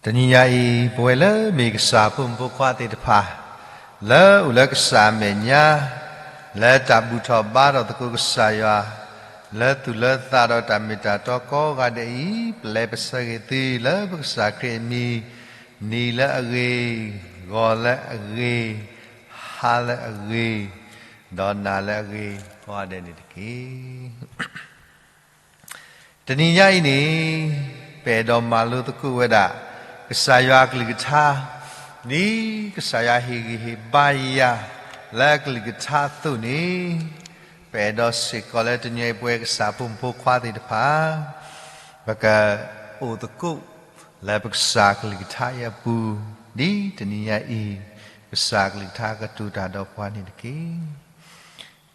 တနံၤညါအံၤ ပဝဲလၢမ့ၢ်ကစၢ်ဖိမုၣ်ဖိခွါသ့ၣ်တဖၣ် လၢအိၣ်လၢကစၢ်အမဲာ်ညါ လၢတၢ်ဘူၣ်ထီၣ်ဘါထီၣ်သကိးကစၢ်ယွၤ လၢသူၣ်လၢသးဒီးတၢ်မ့ၢ်တၢ်တီကိးဂၤဒဲးအံၤ ပလဲၤပဆၢဂ့ၤသုလၢပကစၢ်ခရံာ်အမံၤ နံၤလၢအဂ့ၤ, ဂီၤလၢအဂ့ၤ, ဟါလၢအဂ့ၤ, ဒီးနၤလၢအဂ့ၤ ကိးဂၤဒဲးန့ၣ်တက့ၢ်. တနံၤညါအံၤန့ၣ် ပအဲၣ်ဒိးမၤလိသကိးဝဲဒၣ် ကစၢ်ယွၤအကလုၢ်ကထါ, ဒ်ကစၢ်ယွၤဟ့ၣ်ဂံၢ်ဟ့ၣ်ဘါယၤ လၢအကလုၢ်ကထါအသိးန့ၣ်, ပအဲၣ်ဒိးစ့ၢ်ကီးလၢတနံၤအံၤပဝဲကစၢ်ဖိမုၣ်ဖိခွါသ့ၣ်တဖၣ် ပကအိၣ်သကိး လၢပကစၢ်ကလုၢ်ကထါအံၤအပူၤ, ဒ်တနံၤညါအံၤ ကစၢ်ကလုၢ်ကထါကတိၤတၢ်ဒီးပှၤန့ၣ်တက့ၢ်.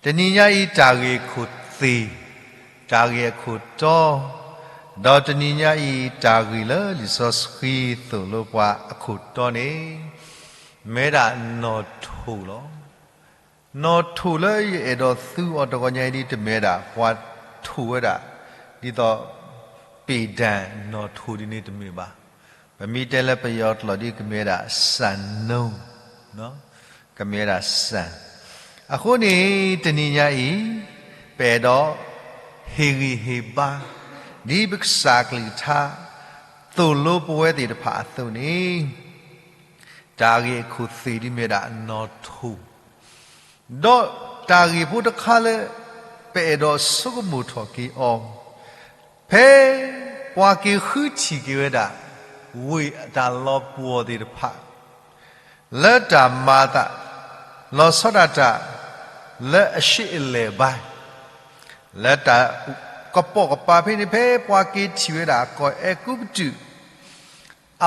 တနံၤညါအံၤတၢ်ဂ့ၢ်အခိၣ်သ့ၣ်, တၢ်ဂ့ၢ်အခိၣ်တီ, ဒီးတနံၤညါအံၤ တၢ်ဂ့ၢ်လၢလံာ်စီဆှံသိၣ်လိပှၤအခိၣ်တီန့ၣ် မ့ၢ်ဝဲဒၣ်နီၣ်ထိၣ်လီၤ. နီၣ်ထိၣ်လၢယအဲၣ်ဒိးသူအီၤတဂီၤညါအံၤဒ်တမ့ၢ်ဝဲဒၣ် ပှၤထိၣ်ဝဲဒၣ် ဒ်သိး ပ့ၢ်ဒၣ်နီၣ်ထိၣ်ဒ်န့ၣ်တမ့ၢ်ဘၣ်. ပမ့ၢ်တဲလၢပယီၤကျိာ်ဒ်ကမ့ၢ်ဝဲဒၣ် စၣ်နိ, ကမ့ၢ်ဝဲဒၣ်စၣ်. အဃိန့ၣ် တနံၤညါအံၤ ပအဲၣ်ဒိး ဟ့ၣ်ဂံၢ်ဟ့ၣ်ဘါ ဒ်ပကစၢ်ကလုၢ်ကထါ သိၣ်လိပဝဲသ့ၣ်တဖၣ်အသိးန့ၣ် တၢ်ဂ့ၢ်အခိၣ်သ့ၣ်ဒ်မ့ၢ်ဒၣ်နီၣ်ထိၣ်, ဒီးတၢ်ဂ့ၢ်ဖိတခါလၢ ပအဲၣ်ဒိးဆိကမိၣ်ထီၣ်က့ၤအီၤ, ဖဲပှၤက့ၤဃုထံၣ်က့ၤဝဲဒၣ် ဝ့ၢ်အတၢ်လီၤပှီၢ်သ့ၣ်တဖၣ် လၢတၢ်မၤအသး လီၤဆီဒၣ်တၢ် လၢအရှေ့အလယ်ပိုင်း လၢတၢ်ကပိာ်ကပၤဖဲန့ၣ် ဖဲပှၤက့ၤထံၣ်ဝဲဒၣ်ကီၢ်အဲၤကူပတူး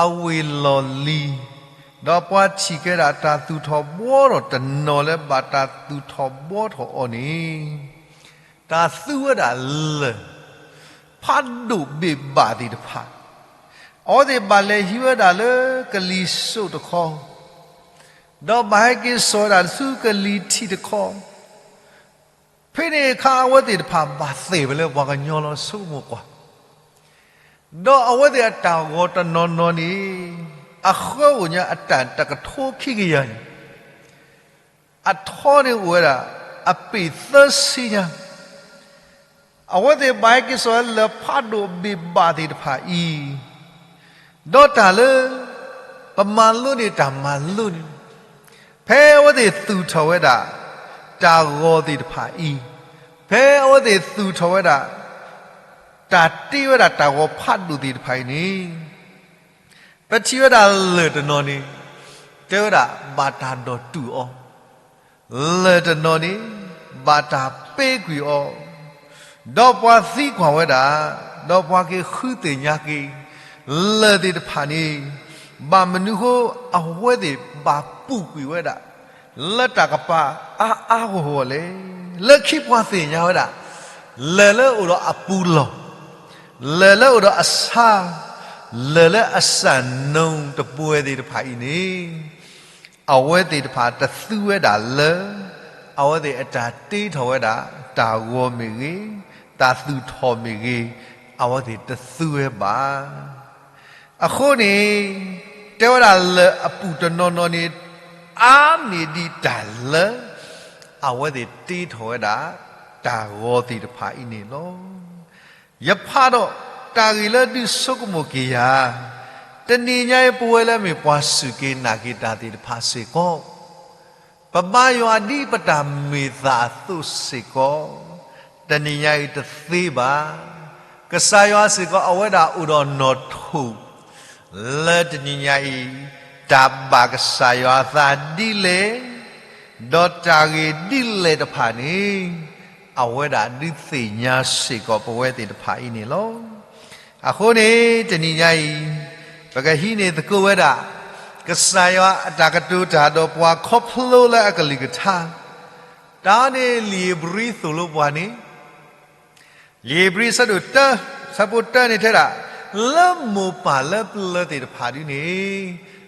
အဝ့ၢ်လီၢ်လံၤ, ဒီးပှၤထံၣ်က့ၤဝဲဒၣ်တၢ်သူၣ်ထီၣ်ဘှီထီၣ်တနီၤလၢဘၣ်တၢ်သူၣ်ထီၣ်ဘှီထီၣ်အီၤန့ၣ်, တၢ်သူဝဲဒၣ်လၢၢ် ဖးဒိၣ်ဘ့ၣ်ဘၣ်သ့ၣ်တဖၣ်, အဝဲသ့ၣ်ဘၣ်လဲၤဟံးဝဲဒၣ်လၢကလံၤစိးတခီ, ဒီးဘၣ်ဟဲက့ၤစိာ်ဝဲဒၣ်ဆူကလံၤထံးတခီ, ဖဲန့ၣ်အခါအဝဲသ့ၣ်တဖၣ်ဘၣ်သ့ၣ်ဝဲလၢပှၤကညီလီၤ ဆိကမိၣ်ကွၢ်, ဒီးအဝဲသ့ၣ်အတၢ်ဂီၤတနီၤနီၤန့ၣ် အဃၢအိၣ်ညါအတၢ်တကထိခံကယၤန့ၣ် အထီန့ၣ်အိၣ်ဝဲဒၣ် အပ့ၢ်သၢဆံညါ, အဝဲသ့ၣ်ဘၣ်ဟဲက့ၤစိာ်လၢၢ်ဖးဒိၣ်ဘ့ၣ်ဘၣ်သ့ၣ်တဖၣ်အံၤ, ဒီးတၢ်လၢ ပမၤလိန့ၢ်တၢ်မၤလိန့ၣ်, ဖဲအဝဲသ့ၣ်သူၣ်ထီၣ်ဝဲဒၣ် တၢ်ဂီၤသ့ၣ်တဖၣ်အံၤ, ဖဲအဝဲသ့ၣ်သူၣ်ထီၣ်ဝဲဒၣ် တၢ်တ့ဝဲဒၣ်တၢ်ဂီၤဖးဒိၣ်သ့ၣ်တဖၣ်အံၤန့ၣ် ပထံၣ်ဝဲဒၣ်လၢၢ်တနီၤန့ၣ် တဲဝဲဒၣ်ဘၣ်တၢ်ဒီၣ်တုာ်အီၤ, လၢၢ်တနီၤန့ၣ် ဘၣ်တၢ်ပ့ၤကွံာ်အီၤ, ဒီးပှၤသံကွၢ်ဝဲဒၣ်, ဒီးပှၤက့ၤဃုသ့ၣ်ညါက့ၤ, လၢၢ်သ့ၣ်တဖၣ်န့ၣ် ဘၣ်မနုၤဃိအဝဲသ့ၣ်ဘၣ်ပူၤကွံာ်ဝဲဒၣ် လၢတၢ်ကပၤအါအါဂီၢ်ဂီၢ်လဲၣ်. လၢခံပှၤသ့ၣ်ညါဝဲဒၣ် လၢၢ်လၢအိၣ်ဒီးအပူၤလီၢ်, လၢၢ်လၢအိၣ်ဒီးအဆါ, လၢၢ်လၢအစၢ်နူတပှဲၤသ့ၣ်တဖၣ်အံၤန့ၣ် အဝဲသ့ၣ်တဖၣ်တသူဝဲဒၣ်လၢၢ်, အဝဲသ့ၣ်အတၢ်တ့ထီၣ်ဝဲဒၣ် တၢ်ဂီၤမ့ၢ်ဂ့ၤ, တၢ်သူၣ်ထီၣ်မ့ၢ်ဂ့ၤ, အဝဲသ့ၣ်တသူဝဲဘၣ်. အဃိန့ၣ် တဲဝဲဒၣ်လၢၢ်အပူၤတနီၤနီၤန့ၣ် အါန့ၢ်ဒံးတၢ်လၢ အဝဲသ့ၣ်တ့ထီၣ်ဝဲဒၣ် တၢ်ဂီၤသ့ၣ်တဖၣ်အံၤန့ၣ်လီၤ. ယဖးဒီးတၢ်ဂ့ၢ်လၢဒုးဆိကမိၣ်က့ၤယၤ, တနံၤညါအံၤပဝဲလၢမ့ၢ်ပှၤစူၢ်က့ၤနာ်က့ၤတၢ်သ့ၣ်တဖၣ်စ့ၢ်ကီး ပဘါယွၤဒ်ပတၢ်မ့ၢ်သးအသိးစ့ၢ်ကီး, တနံၤညါအံၤတသ့ဘၣ်. ကစၢ်ယွၤစ့ၢ်ကီး အဝဲဒၣ်အိၣ်ဒီးနီၣ်ထိၣ် လၢတနံၤညါအံၤ တၢ်ဘၣ်ကစၢ်ယွၤအသးဒ်လဲၣ်, ဒီးတၢ်ဂ့ၢ်ဒ်လဲၣ်တဖၣ်န့ၣ် အဝဲဒၣ်ဒုးသ့ၣ်ညါစ့ၢ်ကီးပဝဲသ့ၣ်တဖၣ်အံၤန့ၣ်လီၤ. အဃိန့ၣ် တနံၤညါအံၤ ပကဟံးန့ၢ်သကိးဝဲဒၣ် ကစၢ်ယွၤအတၢ်ကတိၤတၢ်ဒီးပှၤခီဖျိလၢအကလုၢ်ကထါ, တၢ်န့ၣ်လံာ်ဧ့ၤဘြံၤသိၣ်လိပှၤန့ၣ် လံာ်ဧ့ၤဘြံၤအဆၢဒိၣ်တၢ ဆၢဖိတၢန့ၣ်ထဲဒၣ်, လၢမိၢ်ပၢ်လၢပျၢၤသ့ၣ်တဖၣ်ဒ်န့ၣ်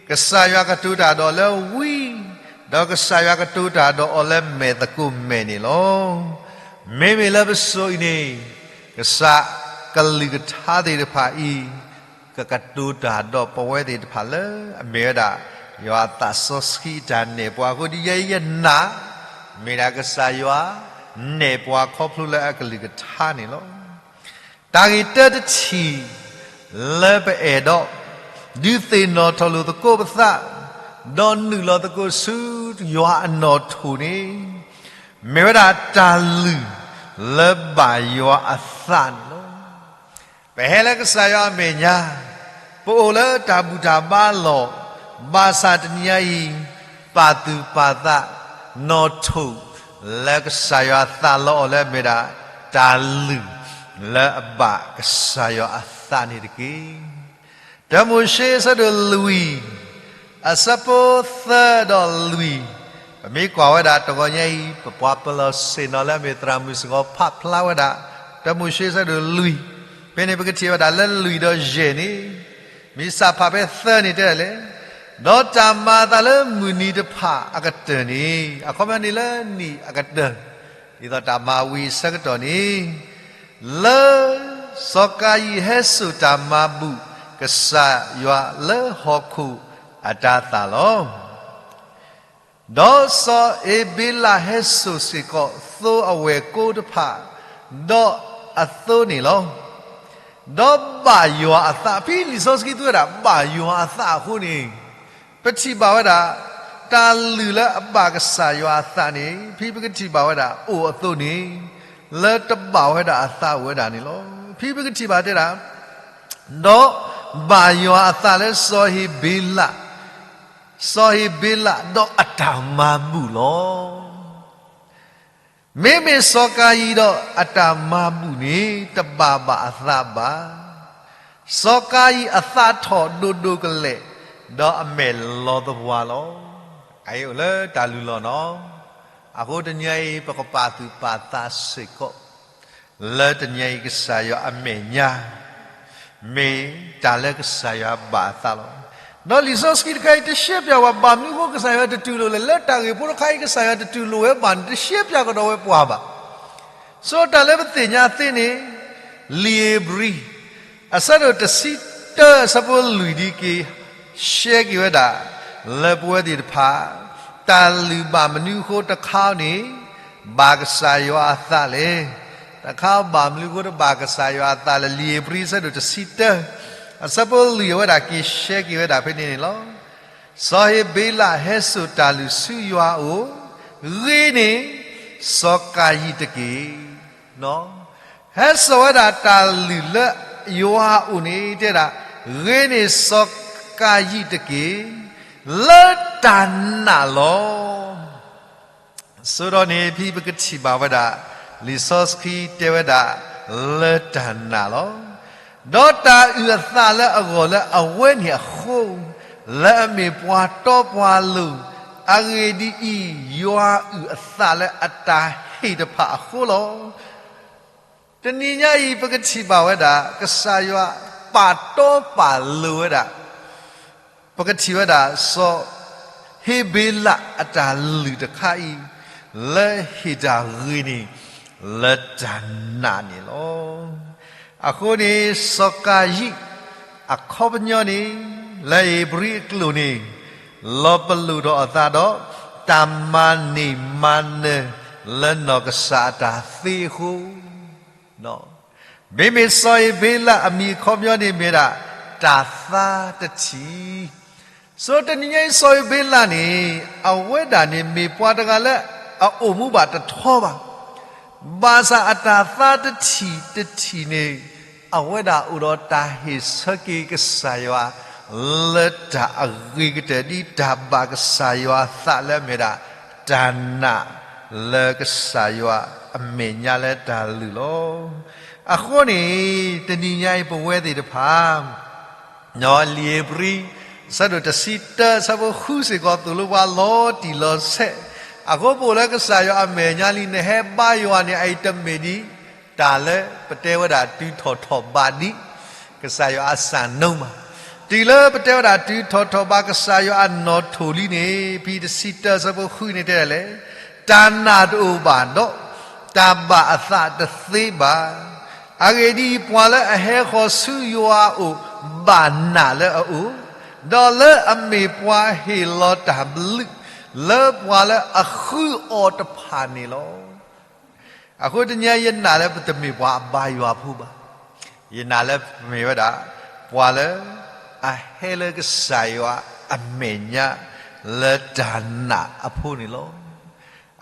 ကစၢ်ယွၤကတိၤတၢ်ဒီးလၢဝံ, ဒီးကစၢ်ယွၤကတိၤတၢ်ဒီးအီၤလၢမဲာ်သကိးမဲာ်န့ၣ်လီၤ. မ့မ့ၢ်လၢပစိၤအံၤန့ၣ် ကစၢ်ကလုၢ်ကထါသ့ၣ်တဖၣ်အံၤ ကကတိၤတၢ်ဒီးပဝဲသ့ၣ်တဖၣ်လၢအမ့ၢ်ဝဲဒၣ် ယွၤအသးစီဆှံအတၢ်နဲၣ်ပှၤအဃိ ဒ်ယဲအံၤယနာ် မ့ၢ်ဒၣ်ကစၢ်ယွၤ နဲၣ်ပှၤခီဖျိလၢအကလုၢ်ကထါန့ၣ်လီၤ. တၢ်ဂ့ၢ်တၢတထံၣ် လၢပအဲၣ်ဒိး ဒုးသ့ၣ်နီၣ်ထီၣ်လိာ်သကိးပသး ဒီးနုာ်လီၤသကိးဆူယွၤအနီၣ်ထိၣ်န့ၣ် မ့ၢ်ဝဲဒၣ်တၢ်လုၢ်လၢဘၣ်ယွၤအသးန့ၣ်လီၤ. ပဟဲလၢကစၢ်ယွၤအမဲာ်ညါ, ပအိၣ်လၢတၢ်ဘူၣ်တၢ်ဘါလီၢ်, ဘၣ်ဆၣ်တနံၤညါအံၤ ပာ်သူၣ်ပာ်သး နီၣ်ထိၣ် လၢကစၢ်ယွၤအသးလီအီၤလၢအမ့ၢ်ဒၣ် တၢ်လုၢ်လၢအဘၣ်ကစၢ်ယွၤအသးန့ၣ်တက့ၢ်. တၢမိၤၡ့အဆၢဒိၣ်လွံၢ် အဆၢဖိသၢဒီးလွံၢ်, ပမ့ၢ်ကွၢ်ဝဲဒၣ်တဂီၤညါအံၤ ပပှၤပလီၢ်ဆ့ၣ်နီၤလၢအမ့ၢ်သရၣ်မုၣ်စ့ၢ်ကီး ဖးဖျါဝဲဒၣ် တၢမိၤၡ့အဆၢဒိၣ်လွံၢ်, ဖဲန့ၣ်ပကထံၣ်ဝဲဒၣ်လၢလွံၢ်ဒီးယဲၢ်န့ၣ်, မ့ၢ်စးဖးဖဲသၢန့ၣ်တဲဒ်လဲၣ်, ဒီးတၢ်မၤအသးလၢမုၢ်နံၤတဖၣ်အကတၢၢ်န့ၣ် အခီပညီန့ၣ်လၢနံၣ်အကတၢၢ် ဒ်သိးတၢ်မၤဝံၤအဆၢကတီၢ်န့ၣ်, လၢစီၤကၤယံၣ်ဟဲစိာ်တၢ်မၤဘူၣ်ကစၢ်ယွၤလၢဟီၣ်ခိၣ်အတၤသၣ်လီၤ. ဒီးစီၤအ့ၤဘ့လးဟဲစိာ်စ့ၢ်ကီးသိအဝဲၢ်ကိတဖၣ်, ဒီးအသိန့ၣ်လီၤ. ဒီးဘၣ်ယွၤအသး, ဖဲလံာ်စီဆှံသူဝဲဒၣ် ဘၣ်ယွၤအသးအဃိန့ၣ်, ပထံၣ်ဘၣ်ဝဲဒၣ် တၢ်လုၢ်လၢအဘၣ်ကစၢ်ယွၤအသးန့ၣ် ဖဲပကထံၣ်ဘၣ်ဝဲဒၣ်အိၣ်အသိးန့ၣ်, လၢတဘၣ်ဝဲဒၣ်အသးအိၣ်ဝဲဒၣ်န့ၣ်လီၤ. ဖဲပကထံၣ်ဘၣ်တဲဒၣ် ဒီးဘၣ်ယွၤအသးလၢစီၤဟ့းဘ့လး, စီၤဟ့းဘ့လးဒီးအတၢ်မၤဘူၣ်လီၤ. မ့မ့ၢ်စီၤကၤယံၣ်ဒီးအတၢ်မၤဘူၣ်န့ၣ် တဘၣ်ဘၣ်အသးဘၣ်. စီၤကၤယံၣ်အသးထီၣ်ဒိၣ်ဒိၣ်ကလဲာ်, ဒီးအမဲာ်လီၤသပှၢ်လီၤ. အအံၤအိၣ်လၢတၢ်လုၢ်လီၢ်နီၤ. အဃိတနံၤအံၤ ပကပာ်သူၣ်ပာ်သးစ့ၢ်ကီး လၢတနံၤအံၤကစၢ်ယွၤအမဲာ်ညါ မ့ၢ်တၢ်လၢကစၢ်ယွၤဘၣ်အသးလီၤ. ဒီးလံာ်စီဆှံတခါအံၤ တရှဲပၠးဝဲ ဘၣ်မနုၤအဃိကစၢ်ယွၤတတူၢ်လိာ်လဲၣ်, လၢတၢ်ဂ့ၢ်ဖိတခါအံၤ ကစၢ်ယွၤတတူၢ်လိာ်ဝဲဘၣ်န့ၣ် တရှဲပၠးကဒီးဝဲပှၤဘၣ်. ဆိတၢ်လၢပသ့ၣ်ညါသ့န့ၣ်, လံာ်ဧ့ၤဘြံၤ အဆၢဒိၣ်တဆံတၢ အဆၢဖိလွံၢ်ဒ်က့ၤ ရှဲက့ၤဝဲဒၣ် လၢပဝဲသ့ၣ်တဖၣ် တၢ်လုၢ်ဘၣ်မနုၤအဃိတခါန့ၣ် ဘၣ်ကစၢ်ယွၤအသးလဲၣ်. တခါဘၣ်မနုၤအဃိတဘၣ်ကစၢ်ယွၤအသးလဲၣ်. လံာ်ဧ့ၤဘြံၤအဆၢဒိၣ်တဆံတၢ အဆၢဖိလွံၢ်အဝဲဒၣ်က့ၤရှဲက့ၤဝဲဒၣ်ဖဲန့ၣ်န့ၣ်လီၤ. စီၤဟ့းဘ့လးဟဲစိာ်တၢ်လုၢ်ဆူယွၤအအိၣ်, ဂ့ၤန့ၢ်စီၤကၤယံၣ်တက့ၢ်. ဟဲစိာ်ဝဲဒၣ်တၢ်လုၢ်လၢယွၤအအိၣ်န့ၣ်တဲဒၣ်, ဂ့ၤန့ၢ်စီၤကၤယံၣ်တက့ၢ်, လၢတၢ်နာ်လီၤ. ဆိဒီးန့ၣ် ဖဲပကထံၣ်ဘၣ်ဝဲဒၣ် လံာ်စီဆှံတဲဝဲဒၣ် လၢတၢ်နာ်လီၤ. ဒီးတၢ်အုၣ်အသးလၢအဂီၢ်လၢအဝဲန့ၣ်အဃိ, လၢအမ့ၢ်ပှၤတီပှၤလိၤ, အဂ့ၢ်ဒ်အံၤ, ယွၤအုၣ်အသးလၢအတၢ်ဟ့ၣ်တဖၣ်အဃိလီၤ. တနံၤညါအံၤ ပကထံၣ်ဘၣ်ဝဲဒၣ် ကစၢ်ယွၤပာ်တီပာ်လိၤဝဲဒၣ် ပကထံၣ်ဝဲဒၣ် စီၤဟ့းဘ့လးအတၢ်လုၢ်တခါအံၤ လၢဟ့ၣ်တၢ်ဂ့ၤန့ၣ် လၢတၢ်နာ်န့ၣ်လီၤ. အဃိန့ၣ် စီၤကၤယံၣ် အခီပညီန့ၣ် လၢဧ့ၤဘြံၤအကျိာ်န့ၣ် လီၤပလိာ်ထီၣ်အသးဒီး တၢ်မၤန့ၢ်မၤနၢၤ လၢနီၢ်ကစၢ်အတၢ်သ့အဃိ မ့မ့ၢ်စီၤဧ့ၤဘ့လးအမံၤအခီပညီန့ၣ်မ့ၢ်ဒၣ် တၢ်သါတထံၣ်. ဆိတနံၤညါအံၤ စီၤဧ့ၤဘ့လးန့ၣ် အဝဲဒၣ်န့ၣ်မ့ၢ်ပှၤတဂၤလၢအအိၣ်မူဘၣ်တထီဘၣ်. ဘၣ်ဆၣ်အတၢ်သါတထံၣ်တထံၣ်န့ၣ် အဝဲဒၣ်အိၣ်ဒီးတၢ်ဟ့ၣ်ဆၢက့ၤကစၢ်ယွၤ လၢတၢ်အဂ့ၤကတၢၢ်ဒ်တၢ်ဘၣ်ကစၢ်ယွၤသးလၢအမ့ၢ်ဒၣ် တၢ်နာ်လၢကစၢ်ယွၤအမဲာ်ညါလၢတၢ်လုၢ်လီၤ. အဃိန့ၣ် တနံၤညါအံၤပဝဲသ့ၣ်တဖၣ် လံာ်ဧ့ၤဘြံၤ အဆၢဒိၣ်တဆံတၢ အဆၢဖိဃုစ့ၢ်ကီးသိၣ်လိပှၤလီၤတံၢ်လီၤဆဲး, အဃိပအိၣ်လၢကစၢ်ယွၤအမဲာ်ညါလံ နဟဲဘါယွၤန့ၣ် အအံၤတမ့ၢ်ဒ် တၢ်လၢပတဲဝဲဒၣ်တုၤထီၣ်ထီၣ်ဘးဒံး ကစၢ်ယွၤအစၢ်နိမး, တုၤလၢပတဲဝဲဒၣ်တုၤထီၣ်ထီၣ်ဘးကစၢ်ယွၤအနီၣ်ထိၣ်လံန့ၣ် ဖဲတဆံတၢ အဆၢဖိဃုန့ၣ်တဲဒ်လဲၣ်, တၢ်နာ်တအိၣ်ဘၣ်ဒီး တၢ်ဘၣ်အသးတသ့ဘၣ်. အဂ့ၢ်ဒ်အံၤ, ပှၤလၢအဟဲဃီၤဆူယွၤအအိၣ် ဘၣ်နာ်လၢအအိၣ်, ဒီးလၢအမ့ၢ်ပှၤဟ့ၣ်လီၤတၢ်ဘျုး လၢပှၤလၢအဃုအီၤတဖၣ်န့ၣ်လီၤ. အဃိတနံၤအံၤ ယနာ်လၢပတမ့ၢ်ပှၤအဘါယွၤဖိဘၣ်. ယနာ်လၢပမ့ၢ်ဝဲဒၣ် ပှၤလၢအဟဲလၢကစၢ်ယွၤအမဲာ်ညါ လၢတၢ်နာ်အဖိန့ၣ်လီၤ.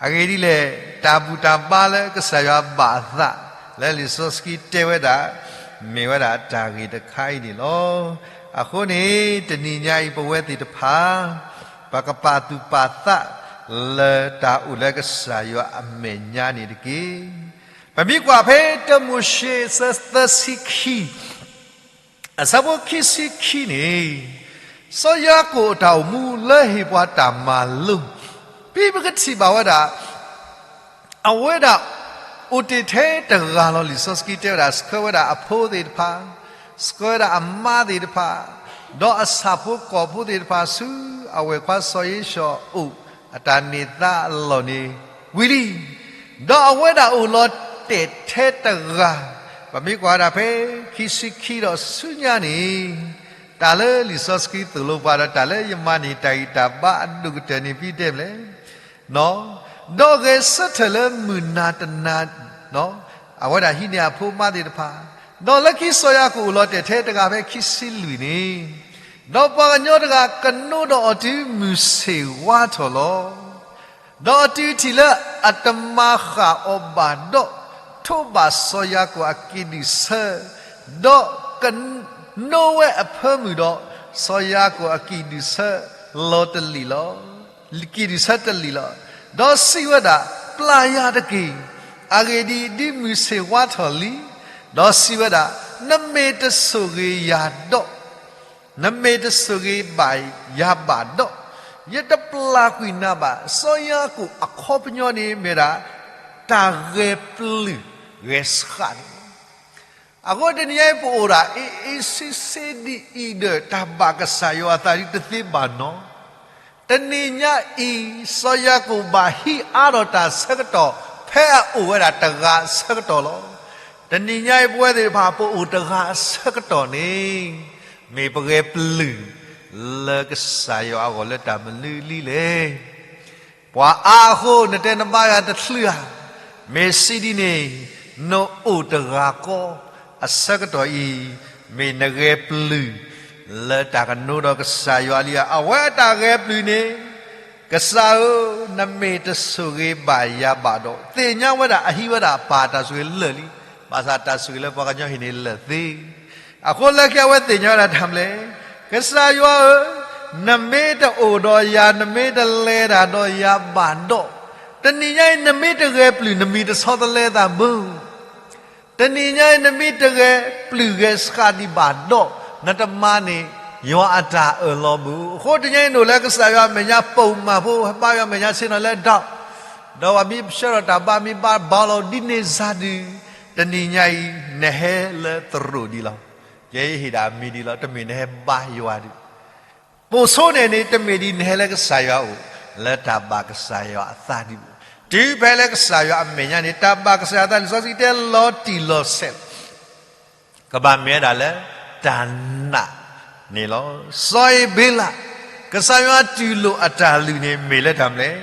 အဂ့ၢ်ဒ်လဲၣ်, တၢ်ဘူၣ်တၢ်ဘါလၢကစၢ်ယွၤဘၣ်အသး လၢလံာ်စီဆှံတဲဝဲဒၣ် မ့ၢ်ဝဲဒၣ်တၢ်ဂ့ၢ်တခါအံၤန့ၣ်လီၤ. အဃိန့ၣ် တနံၤညါအံၤ ပဝဲသ့ၣ်တဖၣ် ပကပာ်သူၣ်ပာ်သး လၢတၢ်အိၣ်လၢကစၢ်ယွၤအမဲာ်ညါန့ၣ်တက့ၢ်. ပမ့ၢ်ကွၢ်ဖဲတၢမိၤၡ့ အဆၢသၢဆံခံ အဆၢဖိခံဆံခံန့ၣ်, စီၤယၤကိာ်အတၢ်အိၣ်မူလၢဟ့ၣ်ပှၤတၢ်မၤလိ, ဖဲပကထံၣ်ဘၣ်ဝဲဒၣ် အဝဲဒၣ်အိၣ်တ့ၢ်ထဲတဂၤလီၤ. လံာ်စီဆှံတဲဝဲဒၣ် ဆှၢဝဲဒၣ်အဖိသ့ၣ်တဖၣ်, ဆှၢဝဲဒၣ်အမါသ့ၣ်တဖၣ်, ဒီးအဆၣ်ဖိကီၢ်ဖိသ့ၣ်တဖၣ်ဆူ အဝဲၢ်ခွါစီၤဧ့ၡီၤအအိၣ် အတၢ်န့ၢ်သါအလီၢ်န့ၣ်ဝံၤလံ. ဒီးအဝဲဒၣ်အိၣ်လီၤတဲာ်ထဲတဂၤ, ပမ့ၢ်ကွၢ်ဝဲဒၣ်ဖဲခံဆံခံဒီးဆူညါန့ၣ်, တၢ်လၢလံာ်စီဆှံသိၣ်လိပှၤဒီး တၢ်လၢယမၤန့ၢ်တၢ်ဂံၢ်တၢ်ဘါအဒိၣ်ကတၢၢ်န့ၣ် ဖဲတဲမလဲၣ်, ဒီးဂဲၤဆၢထၢၣ်လၢမုၢ်နၤတနၤ, အဝဲဒၣ်ဟံးန့ၢ်အဖိမါသ့ၣ်တဖၣ်, ဒီးလၢခံစီၤယၤကိာ်အိၣ်လီၤတဲာ်ထဲတဂၤဖဲခံဆံလွံၢ်န့ၣ်, ဒီးပှၤကညီတဂၤကနိဒီးအီၤတုၤမုၢ်ဆ့ၣ်ဝါထီၣ်လီၤ. ဒီးအတုၤထံၣ်လၢအတမၤဃၣ်အီၤဘၣ်ဒီး, ထိးဘၣ်စီၤယၤကိာ်အကံၣ်ဒုၣ်ဆၢ, ဒီးကနိဝဲအဖၢမုၢ်ဒီး, စီၤယၤကိာ်အကံၣ်ဒုၣ်ဆၢလီၤတလံာ်လီၤ. ကံၣ်ဒုၣ်ဆၢတလံာ်လီၤ. ဒီးစံးဝဲဒၣ်, ပျၢ်ယၤတက့ၢ်. အဂ့ၢ်ဒ်အံၤ, ဒ်မုၢ်ဆ့ၣ်ဝါထီၣ်လံ. ဒီးစံးဝဲဒၣ်, နမ့ၢ်တဆိၣ်ဂ့ၤယၤဒီး နမ့ၢ်တဆိၣ်ဂ့ၤဘၣ်ယၤဘၣ်ဒီး, ယတပျၢ်ကွံာ်နၤဘၣ်. စီၤယၤကိာ်အခီပညီန့ၣ်မ့ၢ်ဒၣ် တၢ်ဂဲၤပျုၢ်ဂဲၤဆှးန့ၣ်လီၤ. အဃိတနံၤညါအံၤ ပအိၣ်ဒၣ်အ့ၣ်အ့ၣ်ဆ့ဆ့ဒ်အံၤဒီး တၢ်ဘၣ်ကစၢ်ယွၤအသးဒ်တသ့ဘၣ်နီၤ. တနံၤညါအံၤ စီၤယၤကိာ်ဘၣ်ဟံးအါထီၣ်တၢ်ဆၢကတီၢ် ဖဲအအိၣ်ဝဲဒၣ်တဂၤအဆၢကတီၢ်လီၤ. တနံၤညါအံၤ ပဝဲသ့ၣ်တဖၣ် ပအိၣ်တဂၤအဆၢကတီၢ်န့ၣ် မ့ၢ်ပဂဲၤပျုၢ်လၢကစၢ်ယွၤအဂီၢ်လၢတၢ်မနုၤလံလဲၣ်. ပှၤအါအဃိ နတဲနဘါယွၤတချုးဧါ. မ့ၢ်စံးဒ်န့ၣ်, နအိၣ်တဂၤဃီအဆၢကတီၢ်အံၤ, မ့ၢ်နဂဲၤပျုၢ်လၢတၢ်ကနိဒီးကစၢ်ယွၤလံဧါ. အဝဲအတၢ်ဂဲၤပျုၢ်န့ၣ်, ကစၢ်ဧၢ, နမ့ၢ်တဆိၣ်ဂ့ၤဘၣ်ယၤဘၣ်ဒီး, သ့ၣ်ညါဝဲဒၣ်အဟံးဝဲဒၣ်ပၢ်တၢ်ဆိၣ်ဂ့ၤလၢာ်လံ. ဘၣ်ဆၣ်တၢ်ဆိၣ်ဂ့ၤလၢပှၤကညီဟံးန့ၣ်လၢာ်သ့ အဃိလၢခံအဝဲသ့ၣ်ညါဝဲဒၣ်တၢ်မလဲၣ်, ကစၢ်ယွၤဧၢ, နမ့ၢ်တအိၣ်ဒီးယၤ, နမ့ၢ်တလဲၤတၢ်ဒီးယၤဘၣ်ဒီး, တနံၤညါအံၤ နမ့ၢ်တဂဲၤပျုၢ် နမ့ၢ်တဆီတလဲသးဘၣ်. တနံၤညါအံၤ နမ့ၢ်တဂဲၤပျုၢ်ဂဲၤဆှးဒံးဘၣ်ဒီး, နတမၤန့ၢ်ယွၤအတၢ်အၢၣ်လီၤဘၣ်. အဃိတနံၤညါအံၤ နအိၣ်လၢကစၢ်ယွၤအမဲာ်ညါ ပိာ်မၤဖိ ဟဲဘါယွၤအမဲာ်ညါဆ့ၣ်နီၤလၢဒီး ဒီးပှၤမ့ၢ်ဆှၢထီၣ်တၢ်ဘါ မ့ၢ်ဘါဘီလီၤဒ်န့ၣ်စ့ၢ်ကီး, တနံၤညါအံၤ နဟဲလၢသရိာ်ဒံးလီၤ. ယဲယဟ့ၣ်ဒၣ်အမံၤဒံးလီၤ, တမ့ၢ်နဟဲဘါယွၤဒံး. ပိာ်ဆိန့ၣ်န့ၣ် တမ့ၢ်ဒ်နဟဲလၢကစၢ်ယွၤအအိၣ် လၢတၢ်ဘၣ်ကစၢ်ယွၤအသးဒံးဘၣ်. တုၤဖဲလၢကစၢ်ယွၤအမဲာ်ညါန့ၣ် တၢ်ဘၣ်ကစၢ်ယွၤအသးန့ၣ် လံာ်စီဆှံတဲလီၤတံၢ်လီၤဆဲး ကဘၣ်မ့ၢ်ဝဲဒၣ်လၢတၢ်နာ်န့ၣ်လီၤ. စီၤအ့ဘ့လး, ကစၢ်ယွၤတူၢ်လိာ်အတၢ်လုၢ်န့ၣ် မ့ၢ်လၢတၢ်မနုၤလဲၣ်,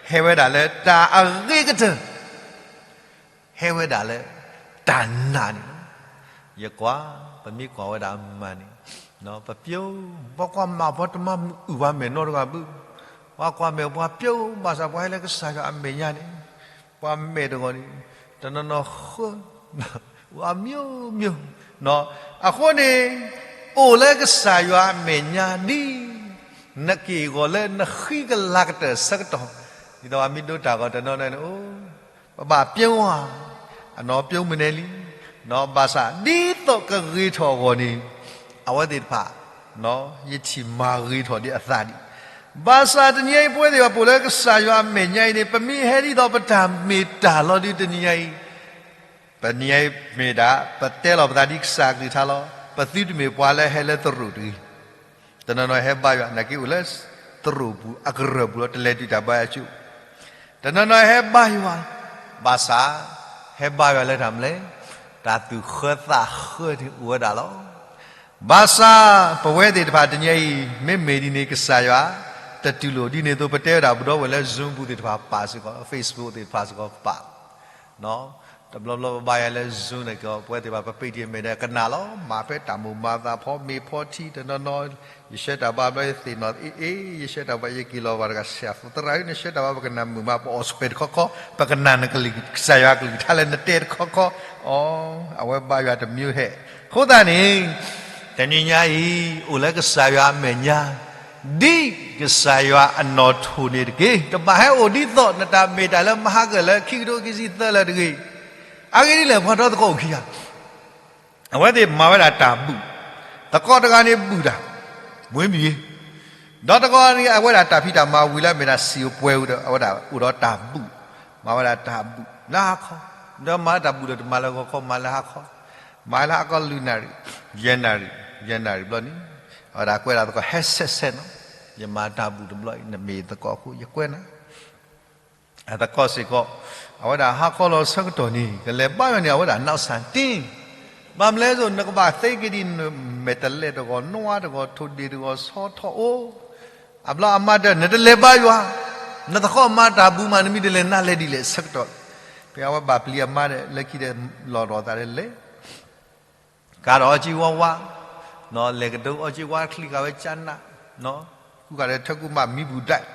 ဟဲဝဲဒၣ်လၢတၢ်အဂ့ၤကတၢၢ်, ဟဲဝဲဒၣ်လၢတၢ်နာ်န့ၣ်လီၤ. ယကွၢ်, ပမ့ၢ်ကွၢ်ဝဲဒၣ်မၤန့ၣ်, ပပျိ, ပှၤကွၢ်မၤပှၤတမၤမုာ်အုၣ်ပှၤမဲာ်နီတဂၤဘၣ်. ပှၤကွၢ်မဲာ်ပှၤပျိ, ဘၣ်ဆၣ်ပှၤဟဲလၢကစၢ်ယွၤအမဲာ်ညါန့ၣ်, ပှၤမဲာ်တဂီၤန့ၣ် တနီၤနီၤဃၢ, အမျိုးမျိုး, အဃိန့ၣ် အိၣ်လၢကစၢ်ယွၤအမဲာ်ညါဒ် နက့ၢ်ဂီၤလၢနဃံကလၤကတၢၢ်အဆၢကတီၢ်, ဒ်သိးပှၤမ့ၢ်ဒိတၢ်ဂီၤတနီၤနီၤန့ၣ်, အိ, ပဘၣ်ပျိဧါ, အနီၢ်ပျိမုၢ်နဲလံ, ဘၣ်ဆၣ်ဒ်သိးကဂ့ၤထီၣ်အဂီၢ်န့ၣ် အဝဲသ့ၣ်တဖၣ် ယထံၣ်မၤဂ့ၤထီၣ်ဒံးအသးဒံး. ဘၣ်ဆၣ်တနံၤအံၤ ပဝဲသ့ၣ်တဖၣ်ပအိၣ်လၢကစၢ်ယွၤအမဲာ်ညါအံၤန့ၣ် ပမ့ၢ်ဟဲဒ်သိးပတၢ်မ့ၢ်တၢ်လီၤဒုးတနံၤအံၤ, ပနံၤအံၤမ့ၢ်ဒၣ် ပတဲလီၤပသးဒ်ကစၢ်အကလုၢ်ကထါလီၤ. ပသုတမ့ၢ်ပှၤလၢဟဲလၢသရိာ်တဂ့ၤ. တနီၤနီၤဟဲဘါယွၤ နာ်က့အိၣ်လၢသရိာ်ပူၤအကရၢၢ်ပူၤလီၤ တလဲၤတုၤတၢ်ဘါယွၤအကၠိ. တနီၤနီၤဟဲဘါယွၤ, ဘၣ်ဆၣ် ဟဲဘါယွၤလၢတၢ်မနုၤလဲၣ်, တၢ်သူၣ်ဃၢသးဃၢန့ၣ်အိၣ်ဝဲဒၣ်လီၤ. ဘၣ်ဆၣ် ပဝဲသ့ၣ်တဖၣ်တနံၤအံၤ မ့မ့ၢ်ဒ်န့ၣ် ကစၢ်ယွၤ တတူၢ်လိာ်ဒ်န့ၣ်အသိး ပတဲဝဲဒၣ်ပဒီပုၢ်ဝဲၢ်လၢ Zoom ပူၤသ့ၣ်တဖၣ်ပာ်စ့ၢ်ကီး, Facebook သ့ၣ်တဖၣ်စ့ၢ်ကီးပာ်, တဘျီဘျီပဘါယွၤလၢ Zoom န့ၣ်ကီး ပဝဲသ့ၣ်တဖၣ်ပပ့ၢ်ထံမဲာ်ဒီးကနၣ်လီၤ. မၤဖဲတၢ်မိၢ်မၤသးဖီမ့ၤဖီထံတနီၤနီၤ, ယဆှၢတၢ်ဘါဘျီယသ့ၣ်နီၣ်အ့ၣ်အ့ၣ်, ယဆှၢတၢ်ဘါယက့ၤလီၤဘၣ်တဂၤ ဆရာ သရၣ်ဧၢ နဆှၢတၢ်ဘါပကနၣ်မုာ်မး ပအီၣ်ဆွဲၣ်တခီခီ, ပကနၣ်နကလုၢ် ကစၢ်ယွၤကလုၢ်ကထါလၢနတဲတခီခီ, အီ အဝဲဘါယွၤတမံၤဟဲ, အဃိသတးန့ၣ် တနံၤညါအံၤ အိၣ်လၢကစၢ်ယွၤအမဲာ်ညါ, ဒ်ကစၢ်ယွၤအနီၣ်ထိၣ်န့ၣ်တက့ၢ်. တဘၣ်ဟဲအိၣ်ဒ်သိး နတၢ်မ့ၢ်တၢ်လၢမဟါကၢၣ်လၢခံကထိခံဆံသၢလၢတဂ့ၤ, အဂ့ၢ်ဒ်လဲၣ် ပှၤဒီသကိးအိၣ်ခံဂၤ အဝဲသ့ၣ်မၤဝဲဒၣ်တၢ်ဘူၣ်, သကိးတဂၤန့ၣ်ဘူၣ်တၢ်, မွ့မံၤ, ဒီးတဂၤန့ၣ် အဝဲဒၣ်တၢ်ဖံးတၢ်မၤဝံၤလၢအမ့ၢ်ဒၣ်စံာ်အိၣ်ပှဲၤဝံၤဒီး အဝဲဒၣ်အိၣ်ဒီးတၢ်ဘူၣ်, မၤဝဲဒၣ်တၢ်ဘူၣ်လၢဟါခီ, ဒီးမၤတၢ်ဘူၣ်ဒီးတမၤလၢဂီၤခီ မၤလၢဟါခီ, မၤလၢဟါခီလွံၢ်နၣ်ရံၣ်, ယဲၢ်နၣ်ရံၣ်, ယဲၢ်နၣ်ရံၣ်ဘျီန့ၣ်, အဝဲဒၣ်ကွဲးဒၣ်သကိး ဟဲဆဲးဆဲးနီၤ, ယမၤတၢ်ဘူၣ်တဘျီအံၤ နမ့ၢ်သကိးအဃိ ယကွဲးနၤ အသကိးစ့ၢ်ကီး, အဝဲဒၣ်ဟါခီလီၤဆၢကတီၢ်န့ၣ် ကလဲၤဘါယွၤန့ၣ် အဝဲဒၣ်နီၢ်စၢ်တ့, ဘၣ်မနုၤလဲၣ်စိ နကဘၣ်သ့က့ၤဒ် မဲာ်တဲးလဲးတဂီၤ နွါတဂီၤ ထိၣ်ဒ့ၣ်တဂီၤ ဆီထီၣ်အိၣ်, အဘျီအမါတဲ နတလဲၤဘါယွၤ, နသကိးမၤတၢ်ဘူၣ်မး နမ့ၢ်တလဲၤနၤလဲၤဒ်လဲၣ်ဆၢကတီၢ်, ဖဲအဝဲဘၣ်ပျံၤအမါဒီး လၢခံဒီးလီၤဒီးသးဒီးလဲၤ ကးဒီးအီကၠံဝါဝါ, လဲၤကဒိအီကၠံဝါချံဃာ်ဝဲကၠါနး, ကူဃာ်ဒီးထၢကူမးမံဘူၣ်ဒၣ်,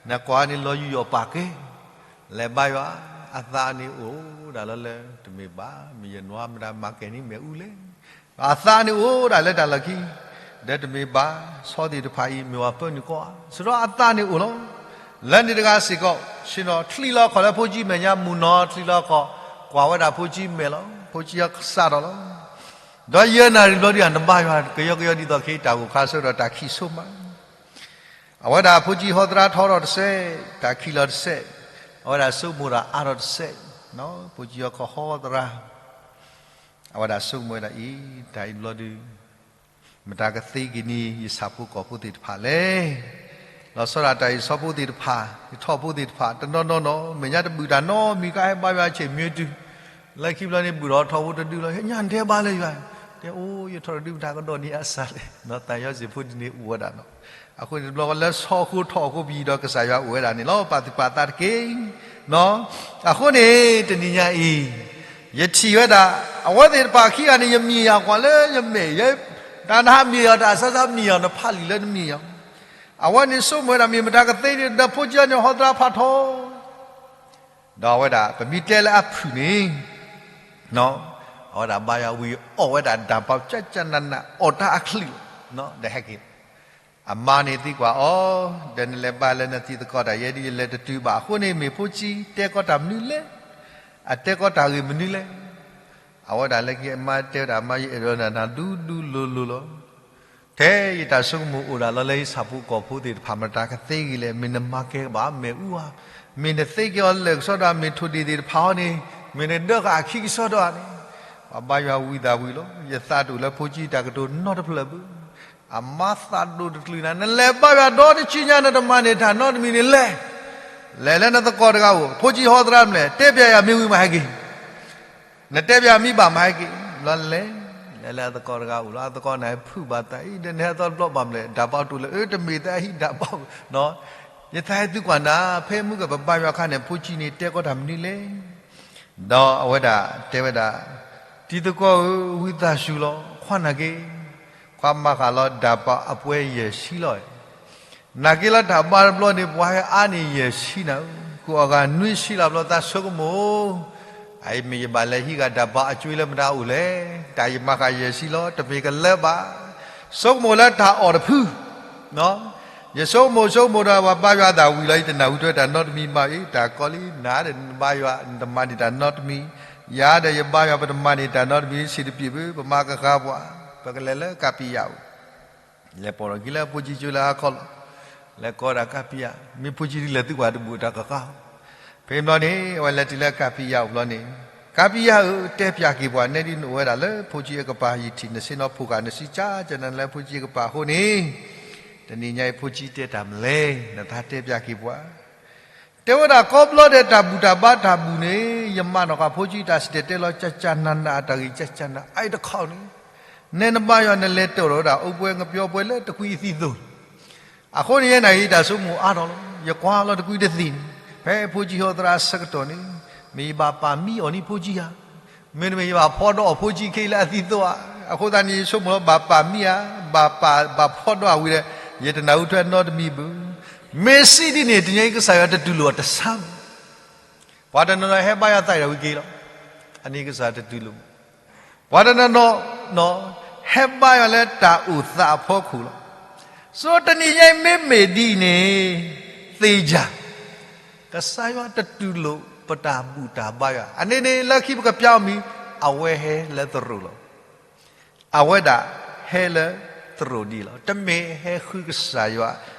နကွၢ်န့ၣ်လီၤယူးယီၣ်ပာ်ကဲ, လဲၤဘါယွၤ, အသးန့ၣ်အိၣ်ဒၣ်လီၤလၢ တမ့ၢ်ဘၣ်, မ့ၢ်ယနွါမတၤမၤကဲၤန့ၣ်မ့ၣ်အူလဲၣ်, အသးန့ၣ်အိၣ်ဒၣ်လၢတၢ်လီၢ်ခံ, ဒီးတမ့ၢ်ဘၣ်, ဆီသ့ၣ်တဖၣ်အံၤ မ့ၢ်ဝဲပၢနုာ်ကီၢ်ဧါ, စံးဒီးအသးန့ၣ်အိၣ်လီၤ လၢန့ၣ်တဂၤစ့ၢ်ကီး, ဆ့ၣ်နီၤချံလီၤခီၣ်လၢဖိကၠံမဲာ်ညါ မုၢ်နီၤချံလီၤခီၣ်, ကွၢ်ဝဲဒၣ်ဖိကၠံမဲာ်လီၤ, ဖိကၠံစးထီၣ်လီၤ, ဒီးယဲၢ်နၣ်ရံၣ်ဘျီဒုး နဘါယွၤကယီကယီဒ်သိးခဲအံၤ တၢ်ဂိၢ်ခါဆၢကတီၢ် တၢ်ခံးဆိမး, အဝဲဒၣ်ဖိကၠံဟီသရၣ်ထီထီၣ်တစဲး, တၢ်ခံးလီၤတစဲး, အဝဲဒၣ်ဆိကမိၣ်တၢ်အါထီၣ်တစဲး, ဖိကၠံဟီခီၣ်ဟီသရၣ်, အဝဲဒၣ်ဆိကမိၣ်ဝဲဒၣ်အံၤ, တၢ်အံၤဘျီဒုး မတၤကသ့က့ၤန့ၢ် ယဆၣ်ဖိကီၢ်ဖိသ့ၣ်တဖၣ်လဲၣ်. လီၤဆီဒၣ်တၢ်အံၤ ဆီဖိသ့ၣ်တဖၣ်, ယထီၣ်ဖိသ့ၣ်တဖၣ် တနီၤနီၤနီၤ မဲာ်ညါတဘူၣ်တၢ်နီတမံၤ ကဟဲဘါယွၤဆ့ၣ်မံၤတုၤ, လၢခံဘျီန့ၣ် ဘူၣ်ထီၣ်ထီၣ်ဖိတဒုလီၤ, ညါနတဲဘါလၢယွၤ, တဲအိၣ် ယထီၣ်တဒုမတၤကဒီးန့ၢ်အစၢ်လဲၣ်, သးယီစ့ၣ်ဖိဒ်န့ၣ်အိၣ်ဝဲဒၣ်နီၤ. အဃိန့ၣ်တဘျီလၢဆီအဃိထီၣ်အဃိပယံၤဒီးကစၢ်ယွၤအိၣ်ဝဲဒၣ်န့ၣ်လီၤ, ပာ်သူၣ်ပာ်သးတက့ၢ်. အဃိန့ၣ် တနံၤညါအံၤ ယထံၣ်ဝဲဒၣ် အဝဲသ့ၣ်တဖၣ်ခံဂၤန့ၣ် ယမံယၤကွၢ်လၢယမဲာ်, တၢ်နဟးမံယၤ တၢ်အစၢ်စၢ်မံယၤ နဖးလံာ်လၢနမံယၤ, အဝဲန့ၣ်ဆိကမိၣ်ဝဲဒၣ်မ့ၢ်မတၤကသ့န့ၣ် ဒီးဖိကၠံန့ၣ်ဟီသရၣ်ဖးထီ, ဒီးအဝဲဒၣ် ပမ့ၢ်တဲလၢအဖုၣ်န့ၣ် အဝဲဒၣ်ဘါယွၤဝံၤ အီၣ်ဝဲဒၣ်ဒၣ်ပာ်ကၠၢ်ကၠၢ်နးနး အီၣ်တၢ်အချံၣ်လီၤ, ဒီးဟဲက့ၤ အမါန့ၣ်သံကွၢ်အီၤ, ဒီးနလဲၤဘါလၢနသံသကိးတၢ်ယဲဒ်ယလဲၤတတုၤဘၣ်အဃိန့ၣ် မ့ၢ်ဖိကၠံတဲကီးတၢ်မနုၤလဲၣ်, အတဲကီးတၢ်ဂ့ၢ်မနုၤလဲၣ်. အဝဲဒၣ်လၢခံအမါတဲဝဲဒၣ် မါယအဲၣ်ဒိးနၤနၤဒူဒူလိၤလိၤလီၤ. ထဲယတၢ်ဆိကမိၣ်အိၣ်ဒၣ်လီၤလၢယဆၣ်ဖိကီၢ်ဖိသ့ၣ်တဖၣ် မတၤကသ့ဂ့ၤလဲၣ်, မ့ၢ်နမၤကဲဘၣ်မဲာ်အူဧါ, မ့ၢ်နသ့ကဲအီၤလၢာ်ကစီဒီဧါ, မ့ၢ်ထိၣ်ဒ့ၣ်သ့ၣ်တဖၣ်အီၤန့ၣ် မ့ၢ်နဒၢဃာ်အခံကစီဒီဧါန့ၣ်, ပှၤဘါယွၤဝံသးဝံလီၤ. ယသးတအိၣ်လၢဖိကၠံတၢ်ကတိၤနီတဖျၢၣ်ဘၣ်. အမါသးဒိၣ်တကလုာ်နၤ, နလဲၤဘါယွၤဒီတဆံညါ နတမၤန့ၢ်တၢ်နီတမံၤန့ၣ်လဲၣ်. လဲၤလၢနသကိးတဂၤအိၣ်, ဖိကၠံဟီသရၣ်မလဲၣ်, တဲပျးယၤမ့ၢ်ဝံၤမးဟဲက့ၤ နတဲပျးမ့ၢ်ဘၣ်မးဟဲက့ၤ, ဘျီလဲၤ, လဲၤလၢအသကိးတဂၤအိၣ်လီၤ. အသကိးန့ၣ်ဖုၣ်ဘၣ်သးအံၤ ဒီးနဟဲသီတဘျီဘၣ်မလဲၣ်, ဒၣ်ပာ်အိၣ်တအိၣ်လဲၣ်, အၢ တမ့ၢ်သးဟံၣ်ဒၣ်ပာ်, ယသးဟဲသုကွၢ်နၤ, ဖဲမုၢ်ကပဘါယွၤအခါန့ၣ် ဖိကၠံန့ၣ်တဲကီးတၢ်မနုၤလဲၣ်. ဒီးအဝဲဒၣ်တဲဝဲဒၣ်, တံၤသကိးဧၢ, ဝံသးစူၤလီၤ, ခွါနာ်က့ၤ, ခွါမၤဃာ်လီၤဒၣ်ပာ်အပှဲၤယဲၢ်ဆံလီၤ. နာ်က့ၤလီၤတၢ်ဘါတဘျီန့ၣ် ပှၤဟဲအါန့ၢ်ယဲၢ်ဆံနၤဧၢ, ကိးအဂၤနွံဆံလီၤဘျီ သးဆိကမိၣ် အအံၤမ့ၢ်ယဘၣ်လဲၤဟံးဂၤဒၣ်ပာ်အကွ့လၢမတၤအိၣ်လဲၣ်, တၢ်ယမၤဃာ်ယဲၢ်ဆံလီၤ, တမ့ၢ်ကလၢဘၣ်. ဆိကမိၣ်လၢတၢ်အီၣ်တဖု, ယဆိကမိၣ်ဆိကမိၣ်ဒီး ပှၤဘါယွၤသးဝံၤလီၤ, ယတနၢ်ဟူထွဲတၢ်နီတမံၤဘၣ်အံၤ, တၢ်ကီလံနၤဒီး နဘါယွၤ နတမၤန့ၢ်တၢ်နီတမံၤ, ယၤဒီးယဘါယွၤ ပတမၤန့ၢ်တၢ်နီတမံၤ ဆံးတပျ့ၤဘၣ်, ပမၤကဃါပှၤ, ပကလဲၤလၢကၢ်ပံယၣ်အိၣ် လဲၤပိာ်ထီၣ်က့ၤလၢဖိကၠံကၠိလၢဟါခီလီၤ. လဲၤကိးဒၣ်ကၢ်ပံယၣ်, မ့ၢ်ဖိကၠံဒ်လဲၣ်သုကွၢ်တဘူၣ်တၢ်ကဃါ. ဖဲဘျီန့ၣ် အဝဲလဲၤတုၤလၢကၢ်ပံယၣ်အိၣ်ဘျီန့ၣ်, ကၢ်ပံယၣ်ဧၢ, တဲပျးက့ၤပှၤနဲဒ်နအိၣ်ဝဲဒၣ်လၢဖိကၠံအကပၤ, ယထံၣ်နဆ့ၣ်နီၤဖိဃာ် နဆံၣ်ကၠၢ်ကၠၢ်နၤလၢဖိကၠံအကပၤအဃိန့ၣ်, တနံၤညါအံၤဖိကၠံတဲတၢ်မနုၤလဲၣ်, နသးတဲပျးက့ၤပှၤ. တဲဝဲဒၣ်ကိးဘျီဒဲး တၢ်ဘူၣ်တၢ်ဘါတၢ်ဘူၣ်န့ၣ် ယမၤနီၣ်ဃာ်ဖိကၠံတၢ်စံၣ်တဲၤတဲလီၤကၠၢ်ကၠၢ်နးနး အတၢ်ဂ့ၢ်ကၠၢ်ကၠၢ်နး အအံၤတခီန့ၣ်, နဲနဘါယွၤနလဲၤတၢၢ်လီၤဝဲဒၣ် အိၣ်ပှဲၤကပျီပှဲၤလၢတကွံအသံၣ်သိၣ်, အဃိန့ၣ် ယဲန့ၣ်ဂ့ၤ တၢ်ဆိကမိၣ်အါထီၣ်လီၤ. ယကွၢ်လီၤတကွံတသံၣ်န့ၣ် ဖဲဖိဆံးဟီသရၣ်အဆၢကတီၢ်န့ၣ် မ့ၢ်ယဘၣ်ပာ်မံအီၤန့ၣ်ဖိဆံးဧါ, မ့တမ့ၢ်ယဘၣ်ဖီဒီးအီၤဖိဆံးခဲအံၤလၢအသံၣ်သိၣ်ဧါ. အဃိသတးန့ၣ် ယဆိကမိၣ်လီၤ ဘၣ်ပာ်မံဧါ, ဘၣ်ပာ်ဘၣ်ဖီဒီးအဝံၤဒီး ယတနၢ်ဟူထွဲနီတမံၤဘၣ်. မ့ၢ်စံးဒ်န့ၣ် တနံၤအံၤကစၢ်ယွၤတတူၢ်လိာ်အီၤတဆါဘၣ်. ပှၤတနီၤနီၤဟဲဘါယွၤသးဒၣ်ဝံၤက့ၤလီၤ. အန့ၣ်ကစၢ်တတူၢ်လိာ်ဘၣ်. ပှၤတနီၤနီၤ ဟဲဘါယွၤလၢတၢ်အိၣ်သးအဖီခိၣ်လီၤ. ဆိတနံၤညါအံၤမ့မ့ၢ်ဒ်အံၤန့ၣ် သ့ၣ်ညါ ကစၢ်ယွၤတတူၢ်လိာ်ပတၢ်ဘူၣ်တၢ်ဘါယွၤ. အန့ၣ်န့ၣ် လၢခံပကပျးအီၤမံၤ အဝဲဟဲလၢသရိာ်လီၤ. အဝဲဒၣ်ဟဲလၢသရိာ်ဒ်လီၤ. တမ့ၢ်ဟဲဃုကစၢ်ယွၤ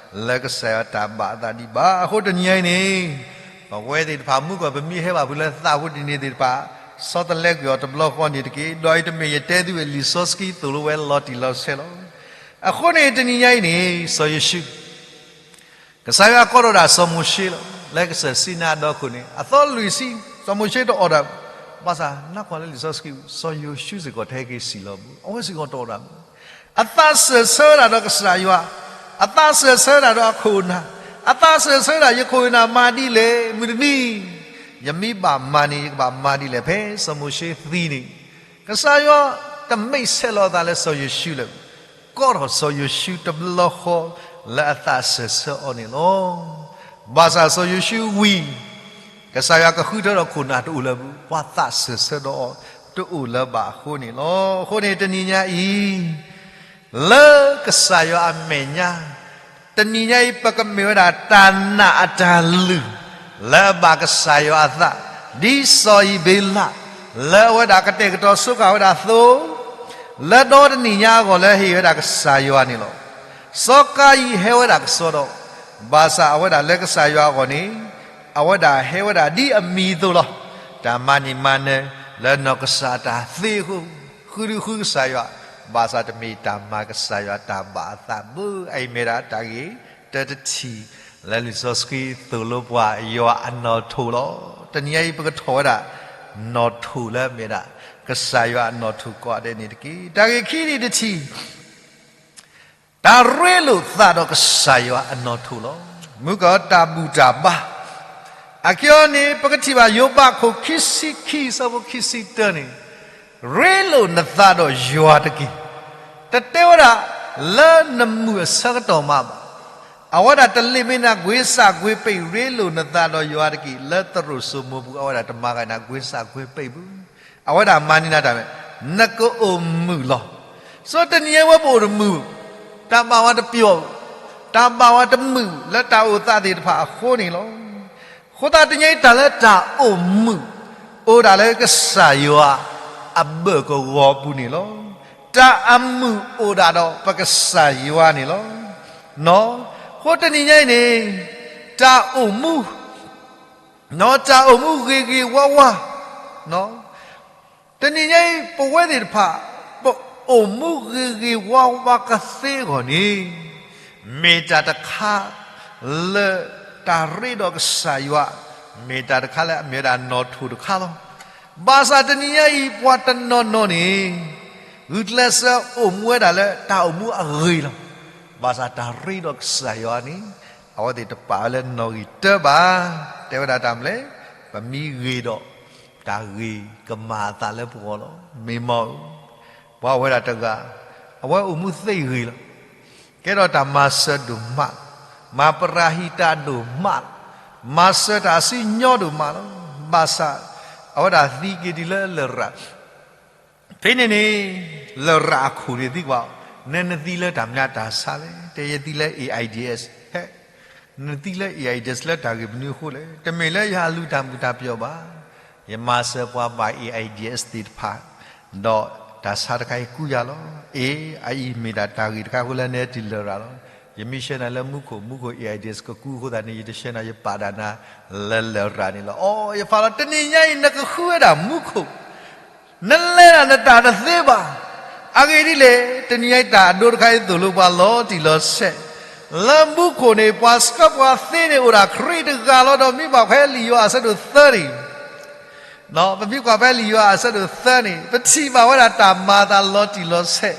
လၢကစၢ်ယွၤတၢ်ဘၣ်အသးဒံးဘၣ်. အဃိတနံၤညါအံၤန့ၣ် ပဝဲသ့ၣ်တဖၣ် မုၢ်ကီၢ်ပမ့ၢ်ဟဲဘၣ်ဖုးလၢသးဖိတနံၤသ့ၣ်တဖၣ် ဆီတလဲကွံာ်အီၤတဘျီဃီန့ၣ်တက့ၢ်. ဒီးအံၤတမ့ၢ်ယတဲသုဝဲလံာ်စီဆှံသိၣ်လိဝဲလီၤတံၢ်လီၤဆဲးလီၤ. အဃိန့ၣ် တနံၤညါအံၤန့ၣ် စီၤယိၤၡူ ကစၢ်ယွၤကိးထီၣ်ဒၣ်စီၤမိၤၡ့လီၤ. လၢကစၢၢ်စံနါအဒီခိၣ်န့ၣ် အသီလွံၢ်ဆံ စီၤမိၤၡ့တအိၣ်ဒၣ်, ဘၣ်ဆၣ်နကွၢ်လၢလံာ်စီဆှံ စီၤယိၤၡူစ့ၢ်ကီးတဟဲက့ၤဆံးလီၤဘၣ်. အဝဲစ့ၢ်ကီးတအိၣ်ဒၣ်ဘၣ်. အသးစၢၢ်ဆၢဝဲဒၣ်ဒီးကစၢ်ယွၤ, အသးစၢၢ်ဆၢဝဲဒၣ်ဒီးအခိၣ်အနၢ်, အသးစၢၢ်ဆၢဝဲဒၣ် ယခိၣ်ယနၢ်မၤဒ်လဲၣ်, မုၢ်တနံၤ ယမ့ၢ်ဘၣ်မၤန့ၣ် ယကဘၣ်မၤဒ်လဲၣ်. ဖဲစီၤမိၤၡ့သံန့ၣ် ကစၢ်ယွၤတမ့ၢ်ဆဲးလီၤအသးလၢစီၤယိၤၡူလၢၤ, ကိးထီၣ်စီၤယိၤၡူတဘျီဃီလၢအသးစၢၢ်ဆၢအီၤန့ၣ်လီၤ. ဘၣ်ဆၣ်စီၤယိၤၡူဝံၤ ကစၢ်ယွၤကဃုထၢဒီးခိၣ်နၢ်တအိၣ်လၢၤဘၣ်, ပှၤသးစၢၢ်ဆၢဒီးအီၤတအိၣ်လၢၤဘၣ်အဃိန့ၣ်လီၤ. အဃိန့ၣ် တနံၤညါအံၤ လၢကစၢ်ယွၤအမဲာ်ညါ တနံၤညါအံၤ ပကမ့ၢ်ဝဲဒၣ်တၢ်နာ်အတၢ်လုၢ် လၢအဘၣ်ကစၢ်ယွၤအသး, ဒ်စီၤဧ့ၤဘ့လး လၢအဝဲဒၣ်ကတဲာ်ကတီၤစူးကါဝဲဒၣ်အသိး, လၢဒီတနံၤညါအဂီၢ်လၢဟ့ၣ်ဝဲဒၣ်ကစၢ်ယွၤန့ၣ်လီၤ. စီၤကၤယံၣ်ဟဲဝဲဒၣ်ကစီဒီ, ဘၣ်ဆၣ်အဝဲဒၣ်လၢကစၢ်ယွၤအဂီၢ်န့ၣ် အဝဲဒၣ်ဟဲဝဲဒၣ်ဒ်အမံၤအသိးလီၤ. တၢ်မၤန့ၢ်မၤနၢၤလၢနီၢ်ကစၢ်အတၢ်သ့အဃိ, ဃုဒုဃုကစၢ်ယွၤ, ဘၣ်ဆၣ်တမ့ၢ်တၢ်မၤကစၢ်ယွၤတၢ်ဘၣ်အသးဘၣ်. အအံၤမ့ၢ်ဒၣ်တၢ်ဂ့ၢ်တထံၣ် လၢလံာ်စီဆှံသိၣ်လိပှၤယွၤအနီၣ်ထိၣ်လီၤ. တနံၤညါအံၤ ပကထီၣ်ဝဲဒၣ် နီၣ်ထိၣ်လၢအမ့ၢ်ဒၣ် ကစၢ်ယွၤအနီၣ်ထိၣ်ကိးဂၤဒဲးန့ၣ်တက့ၢ်. တၢ်ဂ့ၢ်ခံန့ၣ်တထံၣ် တၢ်ရ့လိာ်သးဒီးကစၢ်ယွၤအနီၣ်ထိၣ်လီၤ. မုၢ်ကီၢ်တၢ်ဘူၣ်တၢ်ဘါ အခံအီၤန့ၣ် ပကထံၣ်ဘၣ်ယိၤဘးခိၣ်ခံဆံခံ ဆၢဖိခံဆံတၢန့ၣ်, ရ့လိာ်နသးဒီးယွၤတက့ၢ်. တတဲဝဲဒၣ်လၢနမုၢ်အဆၢကတီၢ်မးဘၣ်. အဝဲဒၣ်တလ့ၣ်မ့ၢ်နၤကွ့ဆးကွ့ပ့း ရ့လိာ်နသးဒီးယွၤတက့ၢ်. လၢသရိာ်စိမိပူၤ အဝဲဒၣ်တမၤဂၤနၤကွ့ဆးကွ့ပ့းဘၣ်. အဝဲဒၣ်မၤန့ၢ်နၤတၢ်မ့ၢ် နကအိၣ်မုာ်လီၤ. ဆိတနံၤအံၤဝဲပအိၣ်တမုာ်, တၢ်ဘၣ်ဝဲတပျီၤ, တၢ်ဘၣ်ဝဲတမုာ်လၢတၢ်အိၣ်သးသ့ၣ်တဖၣ်အဃိန့ၣ်လီၤ. အဃိသတးတနံၤအံၤ တၢ်လၢတၢ်အိၣ်မုာ် အိၣ်ဒၣ်လၢကစၢ်ယွၤအဘၢၣ်ကဝီၤပူၤန့ၣ်လီၤ. တၢ်အမုာ်အိၣ်ဒၣ်ဒီးပကစၢ်ယွၤန့ၣ်လီၤ. အဃိတနံၤညါအံၤန့ၣ် တၢ်အိၣ်မူ တၢ်အိၣ်မူဂ့ၤဂ့ၤဝါဝါ, တနံၤညါအံၤ ပဝဲသ့ၣ်တဖၣ် ပအိၣ်မူဂ့ၤဂ့ၤဝါဝါကသ့အဂီၢ်န့ၣ် မ့ၢ်တၢ်တခါလၢတၢ်ရ့ဒီးကစၢ်ယွၤ, မ့ၢ်တၢ်တခါလၢအမ့ၢ်ဝဲဒၣ်နီၣ်ထိၣ်တခါလီၤ. ဘၣ်ဆၣ်တနံၤညါအံၤ ပှၤတနီၤနီၤန့ၣ် ဂုာ်ကျဲးစၢးအိၣ်မူဝဲဒၣ်လၢတၢ်အိၣ်မူအဂ့ၤလီၤ. ဘၣ်ဆၣ်တၢ်ရ့ဒီးကစၢ်ယွၤန့ၣ် အဝဲသ့ၣ်တပာ်ဝဲလၢနီၣ်ဂံၢ်တၢဘၣ်. တဲဝဲဒၣ်တၢ်မနုၤလဲၣ်, ပမ့ၢ်ဂ့ၤဒီး တၢ်ဂ့ၤကမၤအသးလၢပဂီၢ်လီၤ. မ့ၢ်မးဧၢ, ပှၤဝဲဒၣ်တဂၤ အဝဲအိၣ်မူသ့ဂ့ၤလီၤ. ကဲထီၣ်တၢ်မၤစၢၤဒိၣ်မး, မၤပရၤဟံးတၢ်ဒိၣ်မးလီၤ. မၤစၢၤတၢ်စံၣ်ညီၣ်ဒိၣ်မးလီၤ. ဘၣ်ဆၣ် အဝဲဒၣ်သံက့ၤတုၤလၢလရာ် ဖဲန့ၣ်န့ၣ် လရာ်အခိၣ်န့ၣ်သံကွၢ်, နနသံလၢတၢ်မနုၤတၢ်ဆါလဲၣ်. တဲယသံလၢ AIDS. ဟဲ, နသံလၢ AIDS လၢတၢ်ဂ့ၢ်မနုၤအဃိလဲၣ်. တမ့ၢ်လၢယဟးလူၤတၢ်မုာ်တၢ်ပျီၤဘၣ်. ယမၤစၢၤပှၤဘၣ် AIDS သ့ၣ်တဖၣ်, ဒီးတၢ်ဆါတခါအံၤကူယၤလီၤ. အ့, အအံၤမ့ၢ်ဒၣ်တၢ်ဂ့ၢ်တခါအဃိလၢနဟဲတုၤလရာ်လီၤ. ယမ့ၢ်ဆှၢနၤလၢမူခိၣ်, မူခိၣ် AIDS ကကူအဃိသတးန့ၣ် ယတဆှၢနၤ, ယပာ်ဒၣ်နၤလၢလရာ်န့ၣ်လီၤ. အိ, ယဖးလီၤ, တနံၤညါအံၤ နကဃုဝဲဒၣ်မူခိၣ် နလဲၤဒၣ်နတၢ်တသ့ဘၣ်. အဂ့ၢ်ဒ်လဲၣ်, တနံၤညါအံၤတၢ်အဒိတခါအံၤသိၣ်လိပှၤလီၤတံၢ်လီၤဆဲး, လၢမူခိၣ်န့ၣ် ပှၤဆှၢပှၤသ့န့ၣ်အိၣ်ဒၣ်ခရံာ်တဂၤလီၤ. ဒီးမ့ၢ်ဘၣ်ဖဲလံာ်ယိၤဟၣ်အဆၢဒိၣ်သၢန့ၣ် ပမ့ၢ်ကွၢ်ဖဲလံာ်ယိၤဟၣ်အဆၢဒိၣ်သၢန့ၣ် ပထံၣ်ဘၣ်ဝဲဒၣ်တၢ်မၤအသးလီၤတံၢ်လီၤဆဲး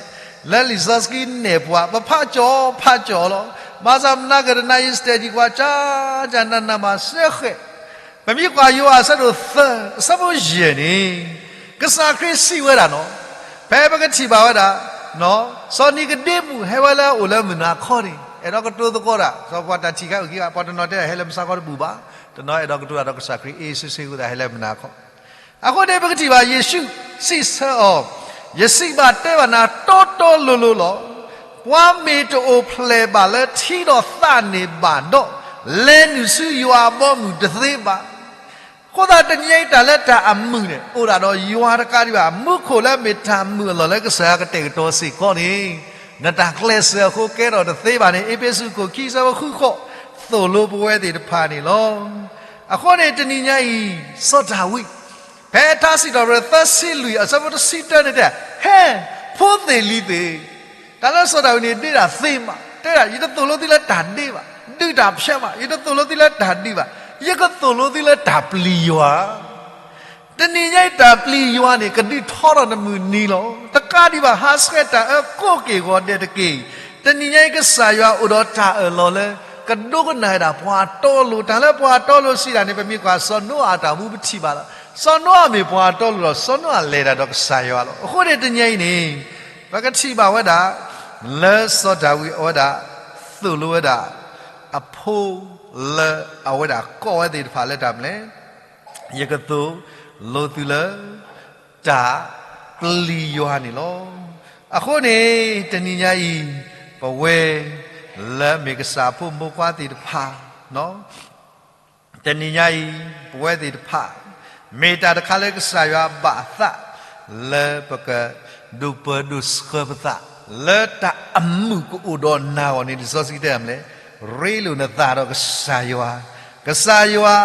လၢလံာ်စီဆှံနဲၣ်ပှၤ ပဖးကၠီၤဖးကၠီၤလီၤ. ဘၣ်ဆၣ်မနၤကၢၢ်တနၤအံၤ စတဲာ်ကံၢ်ကွၢ် ကၠါကၠၢ်နးနးမးစဲဃဲး ပမ့ၢ်ကွၢ်ယိၤဟၣ်အဆၢဒိၣ်သၢ အဆၢဖိယဲၢ်န့ၣ် ကစၢ်ခရံာ်စံးဝဲဒၣ်နီၤ, ဖဲပကထံၣ်ဘၣ်ဝဲဒၣ် စီၤနံၤကဒ့မူးဟဲဝဲလၢအအိၣ်လၢမုၢ်နၤခီန့ၣ် အဲၣ်ဒိးကတိၤသကိးတၢ်, စီၤပှၤတၢ်ထံၣ်ခါအုၣ်ခံဂၤ ပှၤတနီၤတဲဟဲလၢမုၢ်ဆါခီတဘူၣ်ဘၣ်, တနီၤအဲၣ်ဒိးကတိၤတၢ်ဒီးကစၢ်ခရံာ် အ့ၣ်စ့စ့ဝဲသးဟဲလၢမုၢ်နၤခီ အဃိန့ၣ် ပကထံၣ်ဘၣ်ယ့ၣ်ၡူးစံးဆၢအီၤ, ယစံးဘၣ်တဲဘၣ်နၤတီတီလိၤလိၤလီၤ. ပှၤမ့ၢ်တအိၣ်ဖျဲၣ်ဘၣ်လၢထံဒီးသးန့ၣ်ဘၣ်ဒီး, လဲၤနုာ်ဆူယွၤအဘီအမုၢ်တသ့ဘၣ်. အဃိသတးတနံၤအံၤတၢ်လၢတၢ်အမုာ်န့ၣ် အိၣ်ဒၣ်ဒီးယွၤတကးဒံးဘၣ်, မူခိၣ်လၢမ့ၢ်တၢ်မုာ်အလီၢ်လၢကစၢ်ယွၤကတဲာ်ကတီၤစ့ၢ်ကီးန့ၣ်, နတၢ်ကျဲးစၢးအဃိကဲထီၣ်တသ့ဘၣ်န့ၣ် အ့းဖ့းစူးခိၣ်ခံဆၢဖိဃုဃိး သိၣ်လိပဝဲသ့ၣ်တဖၣ်န့ၣ်လီၤ. အဃိန့ၣ်တနံၤညါအံၤ စီၤဒၤဝံး ဖဲထါစံးထီၣ်ပတြၢၤသၢဆံလွံၢ်အဆၢဖိတဆံတၢန့ၣ်တဲ, ဟဲ, ဖိသ့ၣ်လံၤသ့ၣ်, တၢ်လၢစီၤဒၤဝံးန့ၣ်ဒ့တၢ်သ့မး, တဲဒၣ် ယတသိၣ်လိသုလၢတၢ်ဒ့ဘၣ်, ဒုးတၢ်ဖျဲးဘၣ်, ယတသိၣ်လိသုလၢတၢ်ဒ့ဘၣ်, ယကသိၣ်လိသုလၢတၢ်ပျံၤယွၤ တနံၤညါအံၤတၢ်ပျံၤယွၤန့ၣ် ကဒုးထီထီၣ်နမုၢ်နံၤလီၤ. တကးဒံးဘၣ် ဟးဆှဲးတၢ်အၢကိးက့ၢ်ဂီၤဒဲးတက့ၢ်. တနံၤညါအံၤကစၢ်ယွၤအိၣ်ဒီးတၢ်အၢၣ်လီၤလၢ ကဒိကနၣ်ဝဲဒၣ်ပှၤတီလိၤ, တၢ်လၢပှၤတီလိၤစံးတၢ်န့ၣ် ပမ့ၢ်ကွၢ်စီၤနိအၤအတၢ်အိၣ်မူပထံၣ်ဘၣ်လီၤ. စီၤနိအၤမ့ၢ်ပှၤတီလိၤဒီး စီၤနိအၤလဲၤတၢ်ဒီးကစၢ်ယွၤလီၤ. အဃိန့ၣ်တနံၤညါအံၤန့ၣ် ပကထံၣ်ဘၣ်ဝဲဒၣ် လၢစီၤဒၤဝံးအဝဲဒၣ် သိၣ်လိဝဲဒၣ် အဖိလၢအဝဲဒၣ်ကိးဝဲသ့ၣ်တဖၣ်လၢတၢ်မနုၤလဲၣ် ယကသိၣ်လိသုလၢ တၢ်ပျံၤယွၤန့ၣ်လီၤ. အဃိန့ၣ် တနံၤညါအံၤ ပဝဲလၢအမ့ၢ်ကစၢ်ဖိမိၢ်ပှၢ်သ့ၣ်တဖၣ် တနံၤညါအံၤ ပဝဲသ့ၣ်တဖၣ် မ့ၢ်တၢ်တခါလၢကစၢ်ယွၤဘၣ်အသး လၢပကဒိၣ်ပၢၢ်ဒိၣ်ဆှၢပသး လၢတၢ်အမုာ်ကအိၣ်ဒီးနၤအဂီၢ်န့ၣ် လံာ်စီဆှံတဲမနုၤလဲၣ်, ရ့လိာ်နသးဒီးကစၢ်ယွၤ, ကစၢ်ယွၤ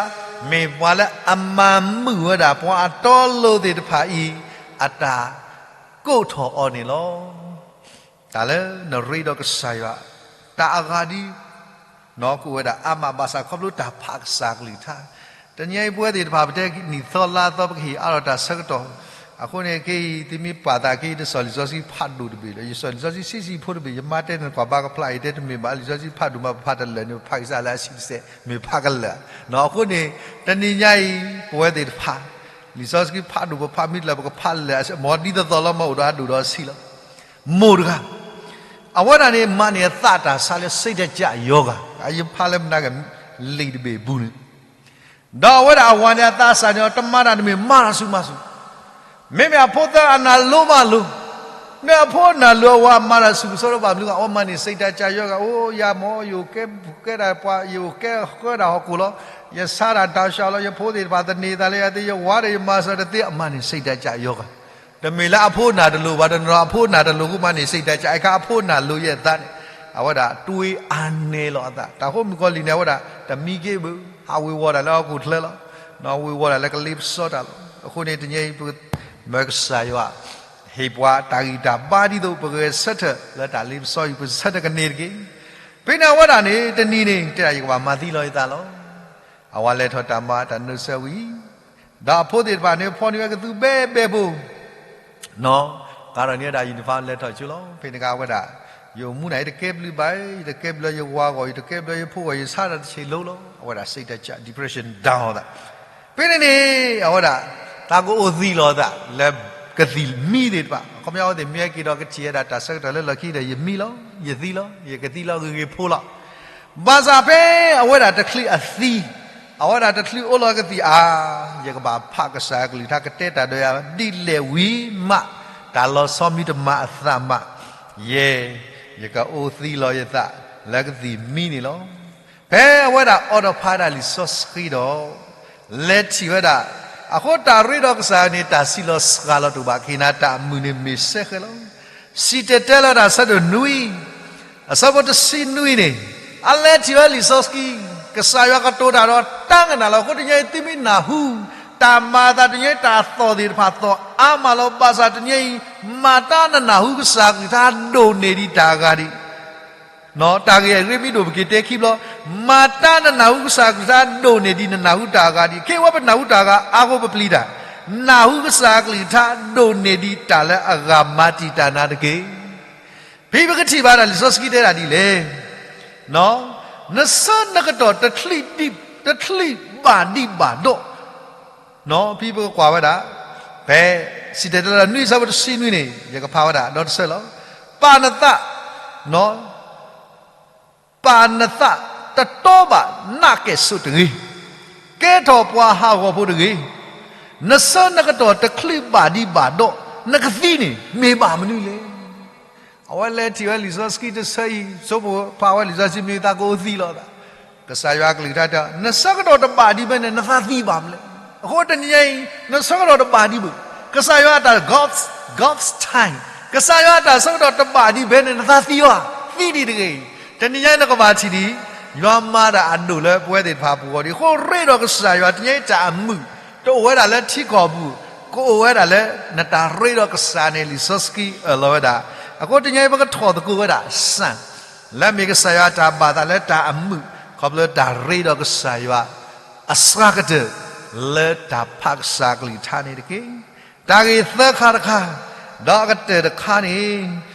မ့ၢ်ပှၤလၢအမၤမုာ်ဝဲဒၣ် ပှၤအတီအလိၤသ့ၣ်တဖၣ်အံၤ အတၢ်ကိးထီၣ်အီၤန့ၣ်လီၤ. တၢ်လၢနရ့ဒီးကစၢ်ယွၤ တၢ်အဂၤဒ် နီၢ်ကအိၣ်ဝဲဒၣ်အါမး ဘၣ်ဆၣ်ခီဖျိတၢ်ဖးကစၢ်ကလုၢ်ကထါ, တနံၤအံၤပဝဲသ့ၣ်တဖၣ် ပတဲနံၣ်သီလါသီ ပကဟ့ၣ်အါထီၣ်တၢ်ဆၢကတီၢ်, အဃိန့ၣ် ခဲအံၤ သုမ့ၢ်ပာ်သးခဲအံၤ တစီၤလံာ်စီဆှံဖးဒိၣ်တဘ့ၣ်လၢ ယစီၤလံာ်စီဆှံဆံးဆံးဖိတဘ့ၣ် ယမါတဲနကွၢ်ဘါကဖျါအံၤ တဲတမ့ၢ်ဘၣ် လံာ်စီဆှံဖးဒိၣ်မး ပဖးတလၢာ်န့ၣ် ပဖးကစၢ်လၢအဆံးကစဲး မ့ၢ်ဖးကလၢာ်, နီၢ်အဃိန့ၣ် တနံၤညါအံၤ ပဝဲသ့ၣ်တဖၣ် လံာ်စီဆှံဖးဒိၣ်ပဖးမံၤတလၢာ် ပကဖးလၢာ် မ်ဒ်သိးသိးလီၤ မ့ၢ်အိၣ်ဒီးအဒိၣ်ဒီးအဆံးလီၤ. မိၢ်တဂၤ အဝဲဒၣ်န့ၣ် မၤန့ၢ်အသးတၢ်ဆါလၢ စိတ်ဓာတ်ကျရောဂါ ယဖးလၢမနုၤက လံာ်တဘ့ၣ်အပူၤန့ၣ်, ဒီးအဝဲဒၣ်အဝၤန့ၣ် အသးစၢ်န့ၣ် တမၤတၢ်တမံၤ မၤတၢ်ဆူၣ်မၤဆူၣ်, မ့မ့ၢ်အဖိသၢအနၢ်လိၤမးလိၤ, ဒီးအဖိအနၢ်လိၤအဝၤမၤတၢ်ဆူၣ်ကစီဒီး ဘၣ်မနုၤအဃိ အဝဲမၤန့ၢ် စိတ်ဓာတ်ကျရောဂါ အိၣ်ယၤမ့ၢ် ယအိၣ်ကဲပူၤကဲဒၣ်ပှၤ ယအိၣ်ကဲဃၢဒၣ်ဟီၣ်ခိၣ်လီၤ, ယဆါတၢ်တၢ်ဆှးလီၤ ယဖိသ့ၣ်တဖၣ်သန့ၤသးလၢယၤသ့ ယဝၤဒီးယမၤစၢၤတသ့ အမၤန့ၢ် စိတ်ဓာတ်ကျရောဂါ တမ့ၢ်လၢအဖိအနၢ်တလိၤဘၣ် တနီၤအဖိအနၢ်တလိၤဃိမၤန့ၢ် စိတ်ဓာတ်ကျ အခါအဖိအနၢ်လိၤယဲၢ်အသးန့ၣ်, အဝဲဒၣ်တွ့အါနဲလီၤအသး တၢ်ဃိမုၢ်ကီၤလံၢ်န့ၣ် အဝဲဒၣ်တမံက့ဘၣ် ဟးဝ့ၤဝီၤတၢ်လၢဟီၣ်ခိၣ်ချၢလီၤ, ဝ့ၤဝီၤတၢ်လၢကလ့ပစီတၢ်လီၤ. အဃိန့ၣ် တနံၤအံၤ ပမၢကစၢ်ယွၤ ဟ့ၣ်ပှၤတၢ်ဂံၢ်တၢ်ဘါဒ်သိး ပဂဲၤဆၢထၢၣ်လၢတၢ်လ့ပစီအံၤ ပဆၢထၢၣ်ကန့ၢ်တက့ၢ်. ဖဲန့ၣ်အဝဲဒၣ်န့ၣ် တနံၤန့ၣ် တဲဒၣ်ယကဘၣ်မၤသံလီၤယသးလီၤ. အဝၤလဲၤထီၣ်တၢ်မၤတၢ်နုာ်ဆၢဝံၤ ဒီးအဖိသ့ၣ်တဖၣ်န့ၣ် ဖီၣ်န့ၢ်ဝဲကသူဘဲဘဲဖိ နီၢ် ကၤထီၣ်န့ၢ်ဝဲဒၣ် uniform လဲၤထီၣ်ဆိလီၤ. ဖဲန့ၣ်အခါဝဲဒၣ် ယအိၣ်မူန့ၣ် ယတကဲဘျုးဘၣ်, ယတကဲဘျုးယဝၤအဂီၢ်, ယတကဲဘျုးယဖိအဂီၢ်, ယဆါတၢ်တဆံးလိၤလီၤ. အဝဲဒၣ် စိတ်ဓာတ်ကျ depression down အသး. ဖဲန့ၣ်န့ၣ် အဝဲဒၣ် တၢ်ကအိၣ်သံလီၤအသး လၢကသံၣ်မံသ့ၣ်တဖၣ်, အခီပညီအဝဲသ့ၣ်မ့ၢ်ဟဲက့ၤဒီးကထံၣ်ဝဲဒၣ်တၢ်ဆၢကတီၢ်လၢလီၢ်ခံဒီး ယမံလီၤ, ယသံလီၤ, ယကသံလီၤဂ့ၤဂ့ၤဖိလီၤ. ဘၣ်ဆၣ်ဖဲအဝဲဒၣ်တချုးအသံ အဝဲဒၣ်တချုးအိၣ်လီၤကသံၣ်အါ, ယကဘၣ်ဖးကစၢ်ကလုၢ်ကထါကတဲတၢ်ဒီးယၤဒ်လဲၣ်ဝံၤမး, တၢ်လီၤဆီမံတမၤအသးမး, ယဲ, ယကအိၣ်သံလီၤယသး လၢကသံၣ်မံန့ၣ်လီၤ. ဖဲအဝဲဒၣ်အိးထီၣ်ဖးဒၣ်လံာ်စီဆှံဒီး လဲၤထံၣ်ဝဲဒၣ်, အဃိတၢ်ရ့ဒီးကစၢ်န့ၣ် တၢ်စံးလီၤစှၤလီၤတအိၣ်ဘၣ်, ကဟ့ၣ်နၤတၢ်အမုာ်န့ၣ်မ့ၢ်စဲဃဲးလီၤ. စံၣ်တဲၤတဲလီၤတၢ်ဆၢဒိၣ်နွံ အဆၢဖိတဆံနွံန့ၣ်, အလဲၤထံၣ်ဝဲလံာ်စီဆှံ, ကစၢ်ယွၤကတိၤတၢ်ဒီးတၢ်ကနၣ်လီၤ. အဃိတနံၤအံၤသုမ့ၢ်နၢ်ဟူ တၢ်မၤအသးတနံၤအံၤ တၢ်သီၣ်သ့ၣ်တဖၣ်သီၣ်အါမးလီၤ. ဘၣ်ဆၣ်တနံၤအံၤ မၤတၢ်နနၢ်ဟူကစၢ်ကလုၢ်ကထါဒိၣ်န့ၢ်ဒံးတၢ်အဂၤဒံး တၢ်ဂ့ၢ်အရ့မ့ၢ်ဒိၣ်ပက့ၤတဲခံဘျီ, မၤတၢ်နနၢ်ဟူကစၢ်ကလုၢ်ကထါဒိၣ်န့ၢ်ဒံးနနၢ်ဟူတၢ်အဂၤဒံး, ခဲအံၤဝဲပနၢ်ဟူတၢ်အဂၤအါအဃိပပျံၤတၢ်, နၢ်ဟူကစၢ်အကလုၢ်ကထါ ဒိၣ်န့ၢ်ဒံးတၢ်လၢအဂၤမၤတံာ်တာ်နၤတက့ၢ်. ဖဲပကထံၣ်ဘၣ်ဒၣ်လံာ်စီဆှံတဲဒၣ်ဒ်လဲၣ်, နဆၢနကတီၢ်တချုးဒံး, တချုးဘၣ်ဒံးဘၣ်ဒီး, ဖဲပကကွၢ်ဝဲဒၣ်, ဖဲစံၣ်တဲၤတဲလီၤနွံအဆၢဖိတဆံနွံန့ၣ် ယကဖးဝဲဒၣ်ဒီတဆၢလီၤ. ပာ်နသး ပာ်နသးတတီဘၣ်နးကဲၣ်ဆိးတဂ့ၤ, ကဲထီၣ်ပှၤဟးဂီၤဖိတဂ့ၤ. နဆၢနကတီၢ်တချုးဘၣ်ဒံးဘၣ်ဒီး နကသံန့ၣ် မ့ၢ်ဘၣ်မနုၤလဲၣ်. အဝဲလဲၤထံၣ်ဝဲလံာ်စီဆှံတဆၢအံၤ ဆိကမိၣ်ဖးဝဲလံာ်စီဆှံမနုၤသးကအိၣ်သံလီၤသး, ကစၢ်ယွၤအကလုၢ်ကထါတဲ နဆၢကတီၢ်တဘၣ်ဒံးဘၣ်န့ၣ် နသးသံဘၣ်မနုၤလဲၣ်. အဃိတနံၤညါအံၤ နဆၢကတီၢ်တဘၣ်ဒံးဘၣ်, ကစၢ်ယွၤအတၢ် God's, God's time, ကစၢ်ယွၤအတၢ်ဆၢကတီၢ်တဘၣ်ဒံးဘၣ်န့ၣ် နသးသံဧါ, သံဒံးတဂ့ၤ. တနံၤညါအံၤနကဘၣ်ထံၣ်ဒံး ယွၤမၤတၢ်အဒိၣ်လၢပဝဲသ့ၣ်တဖၣ်အပူၤအဂီၢ်ဒံး အဃိရ့ဒီးကစၢ်ယွၤတနံၤညါအံၤတၢ်အမုာ် တအိၣ်ဝဲဒၣ်လၢထံကီၢ်ပူၤ, ကအိၣ်ဝဲဒၣ်လၢ နတၢ်ရ့ဒီးကစၢ်န့ၣ် လံာ်စီဆှံအၢၣ်လီၤဝဲဒၣ်. အဃိတနံၤညါအံၤ ပကထီၣ်သကိးဝဲဒၣ် စံၣ် လၢမ့ၢ်ကစၢ်ယွၤအတၢ်ဘၣ်သးလၢတၢ်အမုာ် ခီဖျိတၢ်ရ့ဒီးကစၢ်ယွၤ အစှၤကတၢၢ် လၢတၢ်ဖးကစၢ်ကလုၢ်ကထါန့ၣ်တက့ၢ်. တၢ်ဂ့ၢ်သၢခါတခါ, ဒီးအကတၢၢ်တခါန့ၣ်,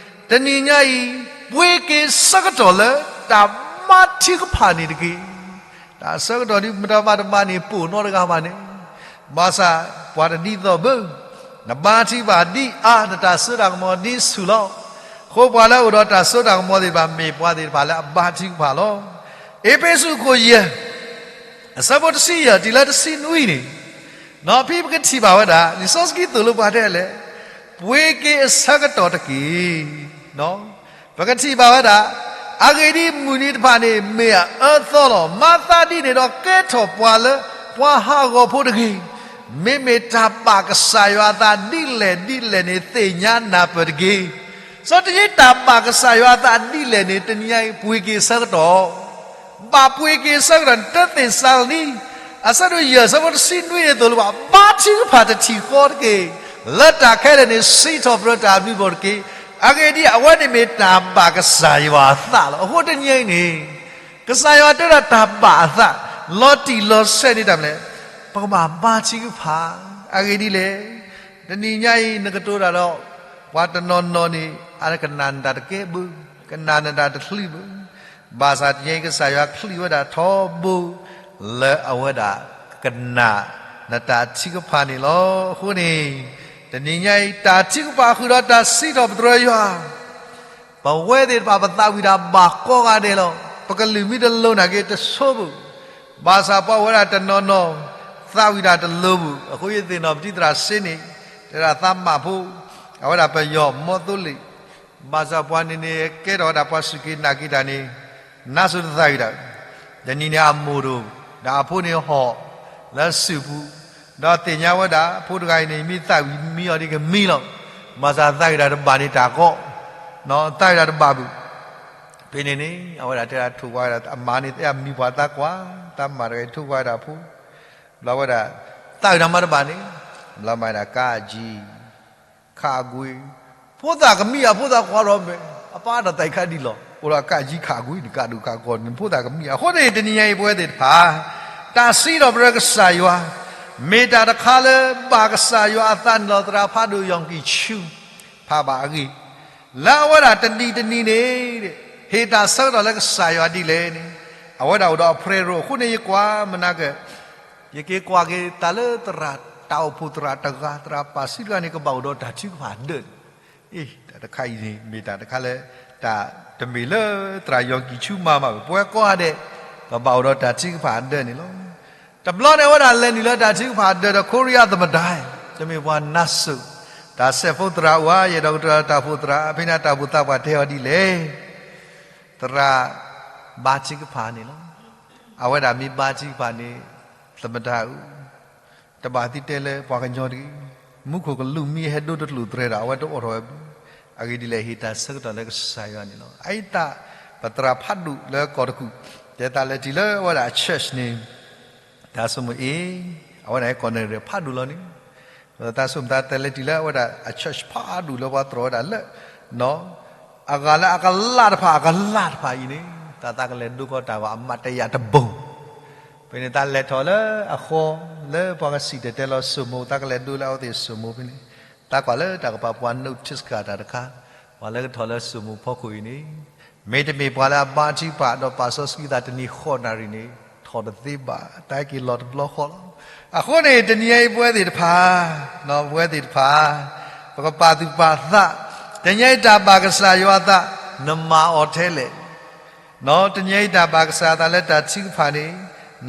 တနံၤညါအံၤ ပှ့ၤက့ၤဆၢကတီၢ်လၢတၢ်ဘါထုကဖၣ်န့ၣ်တက့ၢ်. တၢ်ဆၢကတီၢ်ဒ်မတၤဘၣ်တဘၣ်န့ၣ် ပအိၣ်နီတဂၤဘၣ်န့ၣ်, ဘၣ်ဆၣ် ပှၤတဒ်သိးဘၣ်, နဘါထုကဖၣ်ဒ်အါ နတၢ်စိတၢ်ကမီၤဒ်ဆူၣ်လီၤ. အဃိပှၤလၢအအိၣ်ဒီးတၢ်စိတၢ်ကမီၤသ့ၣ်တဖၣ် မ့ၢ်ပှၤသ့ၣ်တဖၣ်လၢအဘါထုကဖၣ်လီၤ. အ့းဖ့းစူးအခိၣ်ယဲၢ် အဆၢဖိတဆံယဲၢ်တုၤလၢတဆံနွံန့ၣ်, ဖဲပကထံၣ်ဘၣ်ဝဲဒၣ် လံာ်စီဆှံသိၣ်လိပှၤတဲလဲၣ်, ပှ့ၤက့ၤအဆၢကတီၢ်တက့ၢ်. ပကထံၣ်ဘၣ်ဝဲဒၣ်, အဂ့ၢ်ဒ်အံၤ မုၢ်နံၤတဖၣ်န့ၣ် မ့ၢ်အအၢသီလီၤ. မၤသးဒ်န့ၣ်ဒီး ကဲထီၣ်ပှၤလၢ ပှၤဟးဂီၤဖိတဂ့ၤ. မ့မ့ၢ်တၢ်ဘၣ်ကစၢ်ယွၤအသးဒ်လဲၣ်ဒ်လဲၣ်န့ၣ် သ့ၣ်ညါနၢ်ပၢၢ်တက့ၢ်. စီၤတယ့တၢ်ဘၣ်ကစၢ်ယွၤအသးဒ်လဲၣ်န့ၣ် တနံၤညါအံၤ ပှ့ၤက့ၤဆၢကတီၢ် ဘၣ်ပှ့ၤက့ၤဆၢကတီၢ်န့ၣ် တၢသ့းစၤလနံ အဆၢဒိၣ်ယဲၢ် အဆၢဖိတဆံနွံန့ၣ်သိၣ်လိပှၤ ဘါထုကဖၣ်တထံၣ်ဃီတက့ၢ်. လၢတၢ်ခဲလၢာ်န့ၣ် စံးထီၣ်ပတြၢၤတၢ်အဘျုးအဖှိၣ်တက့ၢ်. အဂ့ၢ်ဒ်အံၤ အဝဲန့ၣ်မ့ၢ်တၢ်ဘၣ်ကစၢ်ယွၤအသးလီၤ. အဃိတနံၤအံၤန့ၣ် ကစၢ်ယွၤတဲဒၣ်တၢ်ဘၣ်အသး လီၤတံၢ်လီၤဆဲးန့ၣ်တၢ်မနုၤလဲၣ်, ပကဘၣ်ဘါထုကဖၣ်. အဂ့ၢ်ဒ်လဲၣ်, တနံၤညါအံၤ နကတိၤတၢ်ဒီး ပှၤတနီၤနီၤန့ၣ် အကနၣ်နတၢ်တကဲဘၣ်, ကနၣ်နတၢ်တချုးဘၣ်. ဘၣ်ဆၣ်တနံၤအံၤ ကစၢ်ယွၤချုးဝဲဒၣ်ထီဘိ လၢအဝဲဒၣ်ကနၣ်နတၢ်ထုကဖၣ်န့ၣ်လီၤ. အဃိန့ၣ် တနံၤညါအံၤ တၢ်ထုကဖၣ်ဃုာ်ဒီးတၢ်စံးထီၣ်ပတြၢၤယွၤ ပဝဲသ့ၣ်တဖၣ် ပသးဝံၣ်တၢ်ဘၣ်ကိးဂၤဒဲးလီၤ. ပကလုၢ်မ့ၢ်တလိၤနာ်က့ တဆိဘၣ်. ဘၣ်ဆၣ်ပှၤအိၣ်ဝဲဒၣ်တနီၤနီၤ သးဝံၣ်တၢ်တလိၤဘၣ်. အဃိယသ့ၣ်နီၣ်ပတံၢ်သရၣ်စ့န့ၣ် တဲဒၣ်သးမးဖိ အဝဲဒၣ်ပယီၤမီသိလ့ၣ် ဘၣ်ဆၣ်ပှၤန့ၣ်န့ၣ် ကဲထီၣ်ဝဲဒၣ်ပှၤစူၢ်က့ၤနာ်က့ၤတၢ်န့ၣ် နါစိၤတသးဝံၣ်တၢ်, တနံၤန့ၣ်အမိၢ်တအိၣ်, ဒီးအဖိန့ၣ်ဟီၣ်လၢစုၣ်ပူၤ, ဒီးသ့ၣ်ညါဝဲဒၣ် ဖိတဂၤအံၤန့ၣ် မ့ၢ်သးဝံၣ်မံအီၤဒ်ကမံလီၤ. ဘၣ်ဆၣ်သးဝံၣ်တၢ်တဘၣ်န့ၣ်တၢ်ကီ, သးဝံၣ်တၢ်တဘၣ်ဘၣ်. ဖဲန့ၣ်န့ၣ် အဝဲဒၣ်တဲဒၣ်ထိၣ်ကွၢ်ဝဲဒၣ် အမါန့ၣ် သ့ၣ်မံပှၤသးကွၢ်, သးမါတဂၤအံၤထိၣ်ကွၢ်ဝဲဒၣ်အဖိ ဘျီဝဲဒၣ် သးဝံၣ်တၢ်မၤတဘၣ်န့ၣ် ဘျီမၤဒၣ်ကးအကၠံ ခးကွံာ်, ဖိသၣ်ကမံဧါ ဖိသၣ်ကွၢ်ထီၣ်မဲာ်, အပၢ်ဒီးသးအံၤခးဒ်လီၤ, အိၣ်ဒီးကးကၠံခးကွံာ် နကးဒိၣ်ခးကီၢ်န့ၣ် ဖိသၣ်ကမံဧါ. အဃိန့ၣ် တနံၤညါအံၤပဝဲသ့ၣ်တဖၣ် တၢ်စံးထီၣ်ပတြၢၤကစၢ်ယွၤ မ့ၢ်တၢ်တခါလၢဘၣ်ကစၢ်ယွၤအသးန့ၣ်လီၤ. သရၣ်ဖးဒိၣ်ယီၢ်ကံၢ်ဆူ ဖးဘၣ်အဂ့ၢ် လၢအဝဲဒၣ်တနံၤတနံၤန့ၣ် ဟ့ၣ်တၢ်ဆၢကတီၢ်လၢကစၢ်ယွၤဒ်လဲၣ်န့ၣ် အဝဲဒၣ်အိၣ်ဒီးအ prayer room အဃိန့ၣ် ယကွၢ်မနၤက ယက့ၤကွၢ်က့ၤတၢ်လၢသရၣ်တၢ်အိၣ်ဖှိၣ်သရၣ်တဂၤ သရၣ်ပာ်စုတဂၤန့ၣ် ကဘၣ်အိၣ်ဒီးတၢ်ထုကဖၣ်ဒၢးန့ၣ်, အ့ တၢ်တခါအံၤန့ၣ် မ့ၢ်တၢ်တခါလၢ တၢ်တမ့ၢ်လၢသရၣ်ယီၢ်ကံၢ်ဆူမၤမးဘၣ်. ပဝဲကိးဂၤဒဲး ကဘၣ်အိၣ်ဒီးတၢ်ထုကဖၣ်ဒၢးန့ၣ်လီၤ. တဘျီန့ၣ် အဝဲဒၣ်လဲၤနုာ်လၢတၢ်ထုကဖၣ်ဒၢးဒီး ခိရံယါသမ္မတ တမ့ၢ်ပှၤနါစိၤ, တၢ်စဲးဖိသရၣ်အိၣ်ဧါ, ယဲၢ်ဒီကတၢၢ်တၢ်အိၣ်ဖှိၣ်သရၣ်, ဖဲန့ၣ်တၢ်အိၣ်ဖှိၣ်သရၣ်ပှၤတဲအီၤဒ်လဲၣ်, သရၣ်ဘါထုကဖၣ်န့ၣ်လီၤ. အဝဲဒၣ်မ့ၢ်ဘါထုကဖၣ်န့ၣ် သမ္မတဧၢ, တဘၣ်သုတဲလၢပှၤကညီတဂ့ၤ, မူခိၣ်ကလူးမ့ၢ်ဟဲဒိတကျိာ်တြဲၤဒီး အဝဲတအိးထီၣ်ဝဲဘၣ်. အဂ့ၢ်ဒ်လဲၣ် ဟ့ၣ်တၢ်ဆၢကတီၢ်လၢကစၢ်ယွၤန့ၣ်လီၤ. အအံၤသး ပသရၣ်ဖးဒိၣ်လၢကီၢ်တကူၣ် တဲသးလဲၤတုၤလၢအဝဲဒၣ်အ church န့ၣ် တၢ်ဆိကမိၣ်အ့ၣ်, အဝဲဒၣ်ကီၢ်နဲၣ်ရဲၣ်ဖးဒိၣ်လီၤန့ၣ်, တၢ်ဆိကမိၣ်သးတဲလဲၤတုၤလၢအဝဲဒၣ်အ church ဖးဒိၣ်လၢပှၤတြီဝဲဒၣ်လၢ အဂၤလၢအကလးတဖၣ် အကလးတဖၣ်အံၤန့ၣ် တၢ်သးကလဲၤဒိကီးတၢ်ဂီၤအမးတယာ်တဘိ, ဖဲန့ၣ်သးလဲၤထီၣ်လၢအဃီ, လၢပှၤကစံၣ်တဲၤတဲလီၤစိာ်မိၢ်, သးကလဲၤဒိလၢအဝဲသ့ၣ်စိာ်မိၢ်ဖဲန့ၣ်, သးကွၢ်လၢတၢ်ကပၤပှၤ notice card တၢ်တခါ, ပှၤလၢကထီၣ်လၢစိာ်မိၢ်ဖီခိၣ်အံၤန့ၣ်, မ့တမ့ၢ်ပှၤလၢအဘါထုကဖၣ်ဒီးပာ်စီဆှံသးတနံၤဃိးနၣ်ရံၣ်န့ၣ်, ထီၣ်တသ့ဘၣ်, တၢ်ဟဲက့ၤလီၤတဘျီဃီလီၤ. အဃိန့ၣ် တနံၤညါအံၤပဝဲသ့ၣ်တဖၣ်, ပဝဲသ့ၣ်တဖၣ်, ပကပာ်သူၣ်ပာ်သး, တနံၤညါအံၤတၢ်ဘၣ်ကစၢ်ယွၤအသး, နမၤအီၤထဲလဲၣ် တနံၤညါအံၤတၢ်ဘၣ်ကစၢ်ယွၤအသးလၢတၢ်ထုကဖၣ်န့ၣ်,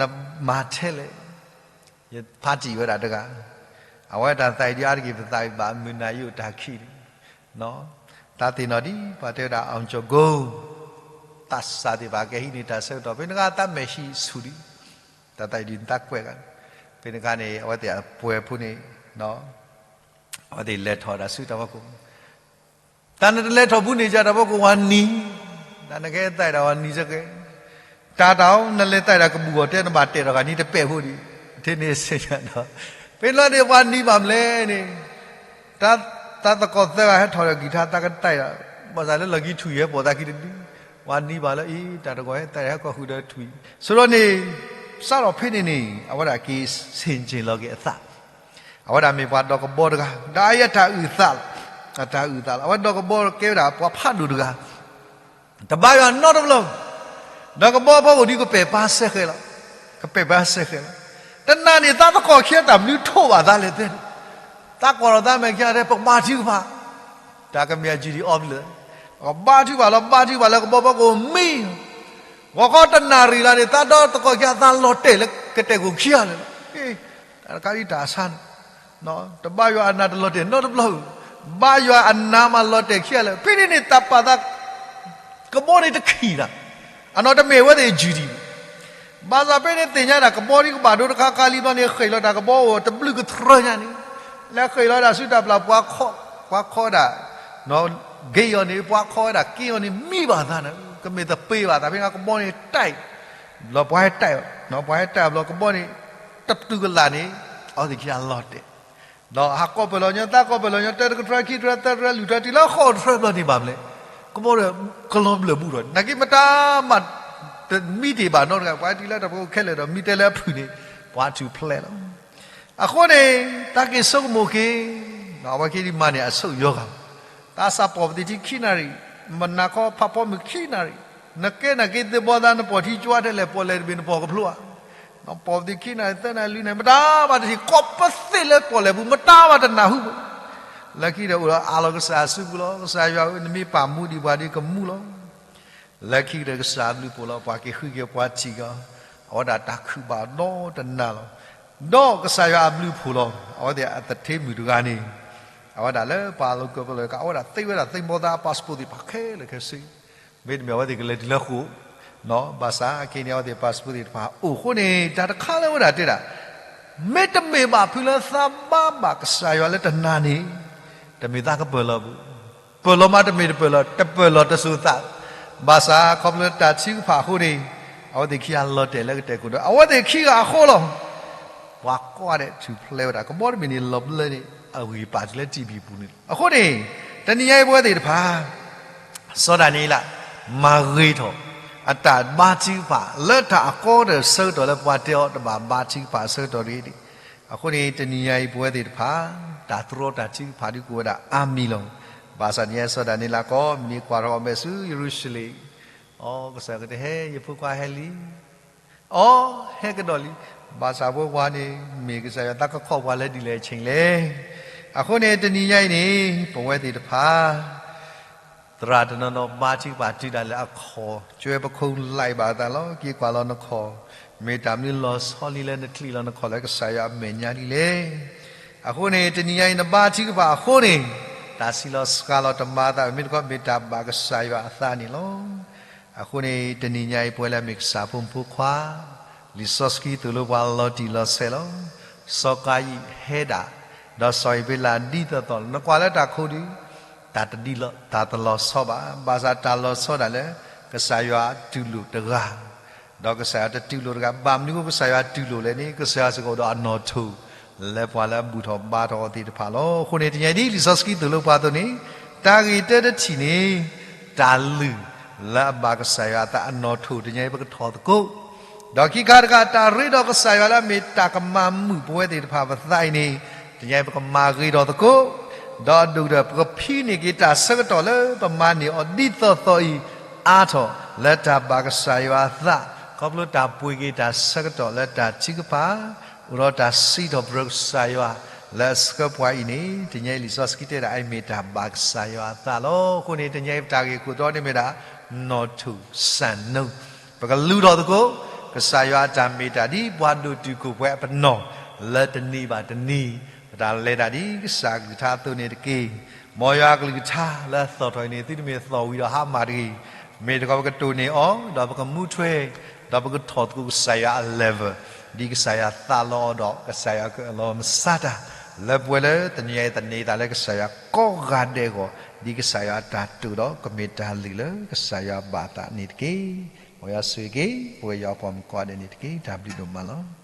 နမၤထဲလဲၣ်. ယဖးတံၢ်ဝဲဒၣ်တဂၤ, အဝဲတၢ်သးအံၤဒ်အါတက့ၢ် ပသးအံၤဘၣ်မုၢ်နၤယိာ်တၢ်ခံးန့ၣ်, သးသ့ၣ်နီၣ်ဒ်ပှၤတဲဝဲဒၣ် အောင်ကျော်ဂိုး, သးစၢ်သ့ၣ်တဖၣ်ကဟံးန့ၢ်တၢ်ဆၢကတီၢ် ဖဲန့ၣ်တခါသးမဲာ်ဟံးဆူၣ်ဒံး, တၢ်သးအံၤဒ်သးကွဲးဂၤ, ဖဲန့ၣ်တခါန့ၣ် အဝဲသ့ၣ်အပှဲၤဖိန့ၣ်, အဝဲသ့ၣ်လဲၤထီၣ်ဒၣ်ဆူတၢ်ဖီခိၣ် တၢ်နတလဲၤထီၣ်ဘူးန့ၣ် ကတၢ်ဖီခိၣ်ဝၤနံၤ, တၢ်နကဟဲသးဒၣ်ဝၤနံၤစ့ၢ်ကီး, တၢ်တၢ်အီၤ နလဲၤသးဒၣ်ကဘူၣ်အီၤတဲနဘၣ်တဲာ်ထီၣ်ဂၤနံၤတပဲာ်ဖိဒံး, ထဲန့ၣ်စ့ၢ်ကီးဒီး, ဖဲလီၤန့ၣ်ပှၤနံၤဘၣ်မလဲၣ်န့ၣ်, တၢ်သးသကိးသၢဂၤဟဲထီၣ်ဒီးကံၢ်ထါသးကသးဒၣ်, ဘၣ်ဆၣ်လၢလီၢ်ခံထူၣ်ယဲၢ်ပိာ်သးခံတဒု, ပှၤနံၤဘၣ်လၢအံၤ တၢ်တဂီၤဟဲသးဒၣ်ဟဲကီၢ်ဃုာ်ဒီးထူၣ်အံၤ, ဆိဒီးန့ၣ်, စးထီၣ်ဖဲန့ၣ်န့ၣ် အဝဲဒၣ်က့ၤဆ့ၣ်ကၠ့ၣ်လီၤက့ၤအသး အဝဲဒၣ်မ့ၢ်ပှၤဒီးကဘီတဂၤ, ဒီးအအံၤအတၢ်အုၣ်သးလီၤ, အတၢ်အုၣ်သးလီၤ, အဝဲဒီးကဘီကဲဝဲဒၣ်ပှၤဖးဒိၣ်တဂၤ, တဘါယွၤနီတဘျီ, ဒီးကဘီဖီခိၣ်ဒ်ကပဲာ်ပာ်စဲဃဲးလီၤ, ကပဲာ်ပာ်စဲဃဲးလီၤ, တနၤန့ၣ်သးသကိးခံဂၤတၢ်မနုၤထိးဘၣ်သးလဲၣ်သ့ၣ်, သးကွၢ်လီၤသးမဲာ်ခံဂၤတဲ ပကဘါထုကဖၣ် တၢ်ကမ့ၢ်အ duty off လၢာ်, ပကဘါထုကဖၣ်လီၤ, ဘါထုကဖၣ်လၢကဘီဖီခိၣ်မံ, ဂီၤခီတနၣ်ရံၣ်လၢန့ၣ် သးဒီသကိးခံဂၤသးလီၤတဲာ်လၢကတဲာ်ကိၣ်ခံဂၤလၢာ်လီၤ, တၢ်တခါဒ်တၢ်အဆါန့ၣ်, တဘါယွၤအနၤတလီၤတဲာ်နီတဘျီ, ဘါယွၤအနၤမးလီၤတဲာ်ခံဂၤလၢာ်, ဖဲန့ၣ်န့ၣ်တၢ်ပာ်သး ကဘီန့ၣ်တခံးတၢ်, အနီၢ်တမ့ၢ်အဝဲသ့ၣ် duty န့ၣ်, ဘၣ်ဆၣ်ဖဲန့ၣ်သ့ၣ်ညါတၢ်ကဘီဒ်ကဘၣ်ဒိတခါခါလံဘျီန့ၣ် ဃ့ၢ်လီၤတၢ်ကဘီအိၣ်တဘျုးကတြၢညါန့ၣ်, လဲၤဃ့ၢ်လီၤဒၣ်ဆူတၢ်ပျၢ်ပှၤခီ, ပှၤခီဒၣ်, ဂ့ၤအီၤန့ၣ် ပှၤခီဝဲဒၣ်က့ၤအီၤန့ၣ် မံဘၣ်သးန့ၣ် ကမ့ၢ်သပ့ၤဘၣ်သးဖဲန့ၣ် ကဘီန့ၣ်တၢ်, ဘျီပှၤဟဲတၢ်, ပှၤဟဲတၢ်ဘျီကဘီန့ၣ်, တပတုာ်ကလာ်န့ၣ်, အဝဲသ့ၣ်ခံဂၤလီၤတဲာ် ဒီးဟးကိးပၢၢ်လီၤညီ သးကိးပၢၢ်လီၤညီ တၢတကထြၢ ခံထြၢ သၢထြၢ လွံၢ်ထြၢ တုၤလၢဃိးထြၢဘျီန့ၣ်ဘၣ်မလဲၣ်, ကဘီဒီးကလီၤဘျၢၣ်ဘူးထီၣ် နာ်က့မတၤမး, တမံတ့ၢ်ဘၣ်နီတဂၤ ပှၤဟဲတုၤလၢတၢ်ဖီခိၣ်ခဲလၢာ်ဒီး မံတဲလၢအဖုၣ်န့ၣ်, ပှၤထူၣ်ဖျဲးလီၤ. အဃိန့ၣ်, တၢ်က့ၤဆိကမိၣ်က့ၤ, အဝဲက့ၤဒ်မၤန့ၢ်အဆိၣ်ယီၤဂၤ, သးစၢ်ပိာ်ပသံးထံခံနၣ်ရံၣ်, မနၤခီဖးဖီမုၢ်ခံနၣ်ရံၣ်, နကဲနာ်က့ၤသ့ၣ်ဘီသး နပိာ်ထံကၠွါထဲလဲၣ် ပီၣ်လဲၣ်တဘ့ၣ် နပိာ်ကဖျိဧါ ပိာ်ပသံးခံနၣ်ရံၣ် သၢနၣ်ရံၣ် လွံၢ်နၣ်ရံၣ် မတၤဘၣ်တထံၣ် ကိးပသ့ၣ်လၢပီၣ်လဲၣ်ပူၤ မတၤဘၣ်တနၢ်ဟူဘၣ်. လၢခံဒီးအိၣ်ဒီးအးလီၤကစၢ်ယွၤအစုပူၤလီၤ. ကစၢ်ယွၤဧၢ နမ့ၢ်ပာ်မူဒံးပှၤဒီးကမူလီၤ. လၢခံကတၢၢ်ကစၢ်အဘျုးဖှိၣ်လီၤ. ပှၤက့ၤဃုက့ၤပှၤထံၣ်ကီး အဝဲဒၣ်တၢ်ခုၣ်ဘၣ်ဒီးတနၤလီၤ. ဒီးကစၢ်ယွၤအဘျုးဖှိၣ်လီၤ. အဝဲသ့ၣ်အသထ့မုၣ်တဂၤန့ၣ် အဝဲဒၣ်လၢပှၤလီၤကၢၤပလီၤကး အဝဲဒၣ်သ့ဝဲဒၣ်သ့ၣ်ဘီသးအ passport သ့ၣ်တဖၣ်ခဲလၢာ်ခဲဆ့ မ့တမ့ၢ်အဝဲသ့ၣ်ကလဲၤတုၤလၢဃိာ်, ဘၣ်ဆၣ်အခဲအံၤန့ၣ် အဝဲသ့ၣ် passport သ့ၣ်တဖၣ်အိၣ်အဃိန့ၣ် တၢ်တခါလၢအဝဲဒၣ်တဲဒၣ်, မ့တမ့ၢ်ဘၣ်ဖုလၢသးဘါဘၣ်ကစၢ်ယွၤလၢတနၤန့ၣ်, တမ့ၢ်သးကပၢၢ်လီၤပူၤ, ပၢၢ်လီၤမးတမ့ၢ်တပၢၢ်လီၤ, တပၢၢ်လီၤတစိၤသး, ဘၣ်ဆၣ်ခီဖျိတၢ်ထုကဖၣ်အဃိန့ၣ်, အဝဲသ့ၣ်ခံဂၤလီၤတဲာ်လၢကတဲာ်ခိၣ်ဒီး အဝဲသ့ၣ်ခံဂၤအဃိလီၤ. ပှၤကိးဂၤဒဲးထူၣ်ဖျဲးဝဲဒၣ် ကဘီတဘ့ၣ်န့ၣ် လီၤဘျၢန့ၣ် အဂံၢ်ပာ်တုၤလၢ TV ပူၤန့ၣ်လီၤ. အဃိန့ၣ်, တနံၤညါအံၤပဝဲသ့ၣ်တဖၣ် စီၤဒၤနံးယ့လး မၤဂ့ၤထီၣ် အတၢ်ဘါထုကဖၣ် လၢတၢ်အကီတၢၢ်ဆၢကတီၢ်လၢပှၤတဲအီၤတဘၣ်ဘါထုကဖၣ်အဆၢကတီၢ်တဂ့ၤန့ၣ်, အဃိန့ၣ် တနံၤညါအံၤပဝဲသ့ၣ်တဖၣ် တၢ်တြီတၢ်ထုကဖၣ်ဒုးကအိၣ်ဝဲဒၣ်အါမံၤလီၤ. ဘၣ်ဆၣ်တနံၤညါစီၤဒၤနံးယ့လးကိးမုၢ်နံၤကွၢ်ထီၣ်အီၤမဲာ်ဆူယရူၤၡလ့ၣ်, အိ ကစၢ်ကတဲဟဲ ယဖိခွါဟဲလံ အိ ဟဲကဒီးလံ. ဘၣ်ဆၣ်ဖိခွါန့ၣ် မ့ၢ်ကစၢ်ယွၤသးကခီၣ်ပှၤလၢဒ်လဲၣ်အဆ့ၣ်လဲၣ်. အဃိန့ၣ် တနံၤညါအံၤန့ၣ် ပဝဲသ့ၣ်တဖၣ် သရၣ်တနီၤနီၤဘါထုကဖၣ်တုၤဒၣ်လဲာ်အခီၣ် ကၠွဲပခိၣ်လဲၤဘၣ်အသးလီၤ. က့ၤကွၢ်လီၤနခီၣ်, မ့ၢ်တၢ်မနုၤလီၤဆီလံလၢနချံးလီၤနခီၣ်လၢကစၢ်ယွၤအမဲာ်ညါဒ်လဲၣ်. အဃိန့ၣ် တနံၤညါအံၤနဘါထုကဖၣ်အဃိန့ၣ်, တၢ်ဆံးလီၤစှၤလီၤတမၤအသး မ့ၢ်တခီမ့ၢ်တၢ်ဘၣ်ကစၢ်ယွၤအသးန့ၣ်လီၤ. အဃိန့ၣ် တနံၤညါအံၤပဝဲလၢအမ့ၢ်ကစၢ်ဖိမုၣ်ဖိခွါ, လံာ်စီဆှံသိၣ်လိပှၤလီၤတံၢ်လီၤဆဲးလီၤ. စီၤကၤယံၣ်ဟဲဒၣ်, ဒီးစီၤအ့ၤဘ့လးဒ်သိးသိးလီၤ. နကွၢ်လၢတၢ်ခိၣ်ဒုး, တၢ်တဒ်လီၤ, တၢ်တလီၤဆီဘၣ်. ဘၣ်ဆၣ်တၢ်လီၤဆီဒၣ်လၢ ကစၢ်ယွၤတူၢ်လိာ်တဂၤ ဒီးကစၢ်ယွၤတတူၢ်လိာ်တဂၤ, ဘၣ်မနုၤအဃိကစၢ်ယွၤတူၢ်လိာ်လဲၣ်န့ၣ် ကစၢ်ယွၤစ့ၢ်ကီးအိၣ်ဒီးအနီၣ်ထိၣ် လၢပှၤလၢအဘူၣ်ထီၣ်ဘါထီၣ်အီၤသ့ၣ်တဖၣ်လီၤ. အဃိန့ၣ် တနံၤညါအံၤဒ်လံာ်စီဆှံသိၣ်လိပှၤအသိးန့ၣ်, တၢ်ဂ့ၢ်တၢတထံၣ်န့ၣ်, တၢ်လုၢ်လၢအဘၣ်ကစၢ်ယွၤအသးအနီၣ်ထိၣ် တနံၤညါအံၤပကထီၣ်သကိး ဒီးခံခါတခါ တၢ်ရ့ဒီးကစၢ်ယွၤလၢအမ့ၢ်တၢ်ကမၤမုာ်ပဝဲသ့ၣ်တဖၣ်ပသးအံၤန့ၣ်, တနံၤအံၤပကမၤဂ့ၤထီၣ်သကိး, ဒီးအဒိၣ်ကတၢၢ် ပကဖံးန့ၢ်က့ၤတၢ်ဆၢကတီၢ်လၢပမၤန့ၢ်အီၤဒ်သိးသိးအံၤ အါထီၣ်လၢတၢ်ဘၣ်ကစၢ်ယွၤအသး, ခီဖျိတၢ်ပှ့ၤက့ၤတၢ်ဆၢကတီၢ်လၢတၢ်ထုကဖၣ်, အိၣ်ဒီးတၢ်စံးထီၣ်ပတြၢၤကစၢ်ယွၤ လၢအဆှၢပှၤအံၤန့ၣ်, တနံၤအံၤလံာ်စီဆှံတဲဒၣ်အံၤမ့ၢ်တၢ်ဘၣ်ကစၢ်ယွၤအသးလီၤ. အဃိန့ၣ် တနံၤအံၤပတၢ်ဂ့ၢ်ခိၣ်တီန့ၣ်မ့ၢ်ဒၣ် နီၣ်ထူၣ်စၢ်နူ, ပကလူၤထီၣ်သကိး, ကစၢ်ယွၤအတၢ်မ့ၢ်တၢ်ဒ်ပှၤဒိၣ်တုာ်ခိၣ်ပှဲၤအပနီၣ်, လၢတနံၤဘၣ်တနံၤ ပတၢ်လဲၤတၢ်ဒ်ကစၢ်အကလုၢ်ကထါအသိးန့ၣ်တက့ၢ်. မ်ယွၤအကလုၢ်ကထါလၢအသီၣ်ထီၣ်အံၤန့ၣ် သုတမ့ၢ်သီၣ်ဝံၤဒီးဟါမၢ်တဂ့ၤ, မ့ၢ်တခီပကတိၢ်န့ၢ်အီၤ, ဒီးပကမူထွဲ, ဒီးပကထီၣ်သကိးကစၢ်ယွၤအ level, ဒ်ကစၢ်ယွၤသးလီအီၤဒီး ကစၢ်ယွၤကအၢၣ်လီၤမၤစၢၤတၢ် လၢပဝဲလၢတနံၤအံၤသန့ၤသးလၢကစၢ်ယွၤကိးဂၤဒဲးအဂီၢ်, ဒ်ကစၢ်ယွၤအတၢ်တိာ်ဒီး ကမ့ၢ်တၢ်လုၢ်လၢကစၢ်ယွၤဘၣ်သးန့ၣ်တက့ၢ်. မ်ယွၤဆိၣ်ဂ့ၤက့ၤ ပဝဲယွၤအပှၤမုၣ်ကိးဂၤဒဲးန့ၣ်တက့ၢ်. တၢ်ဘျုးဒိၣ်မးလီၤ.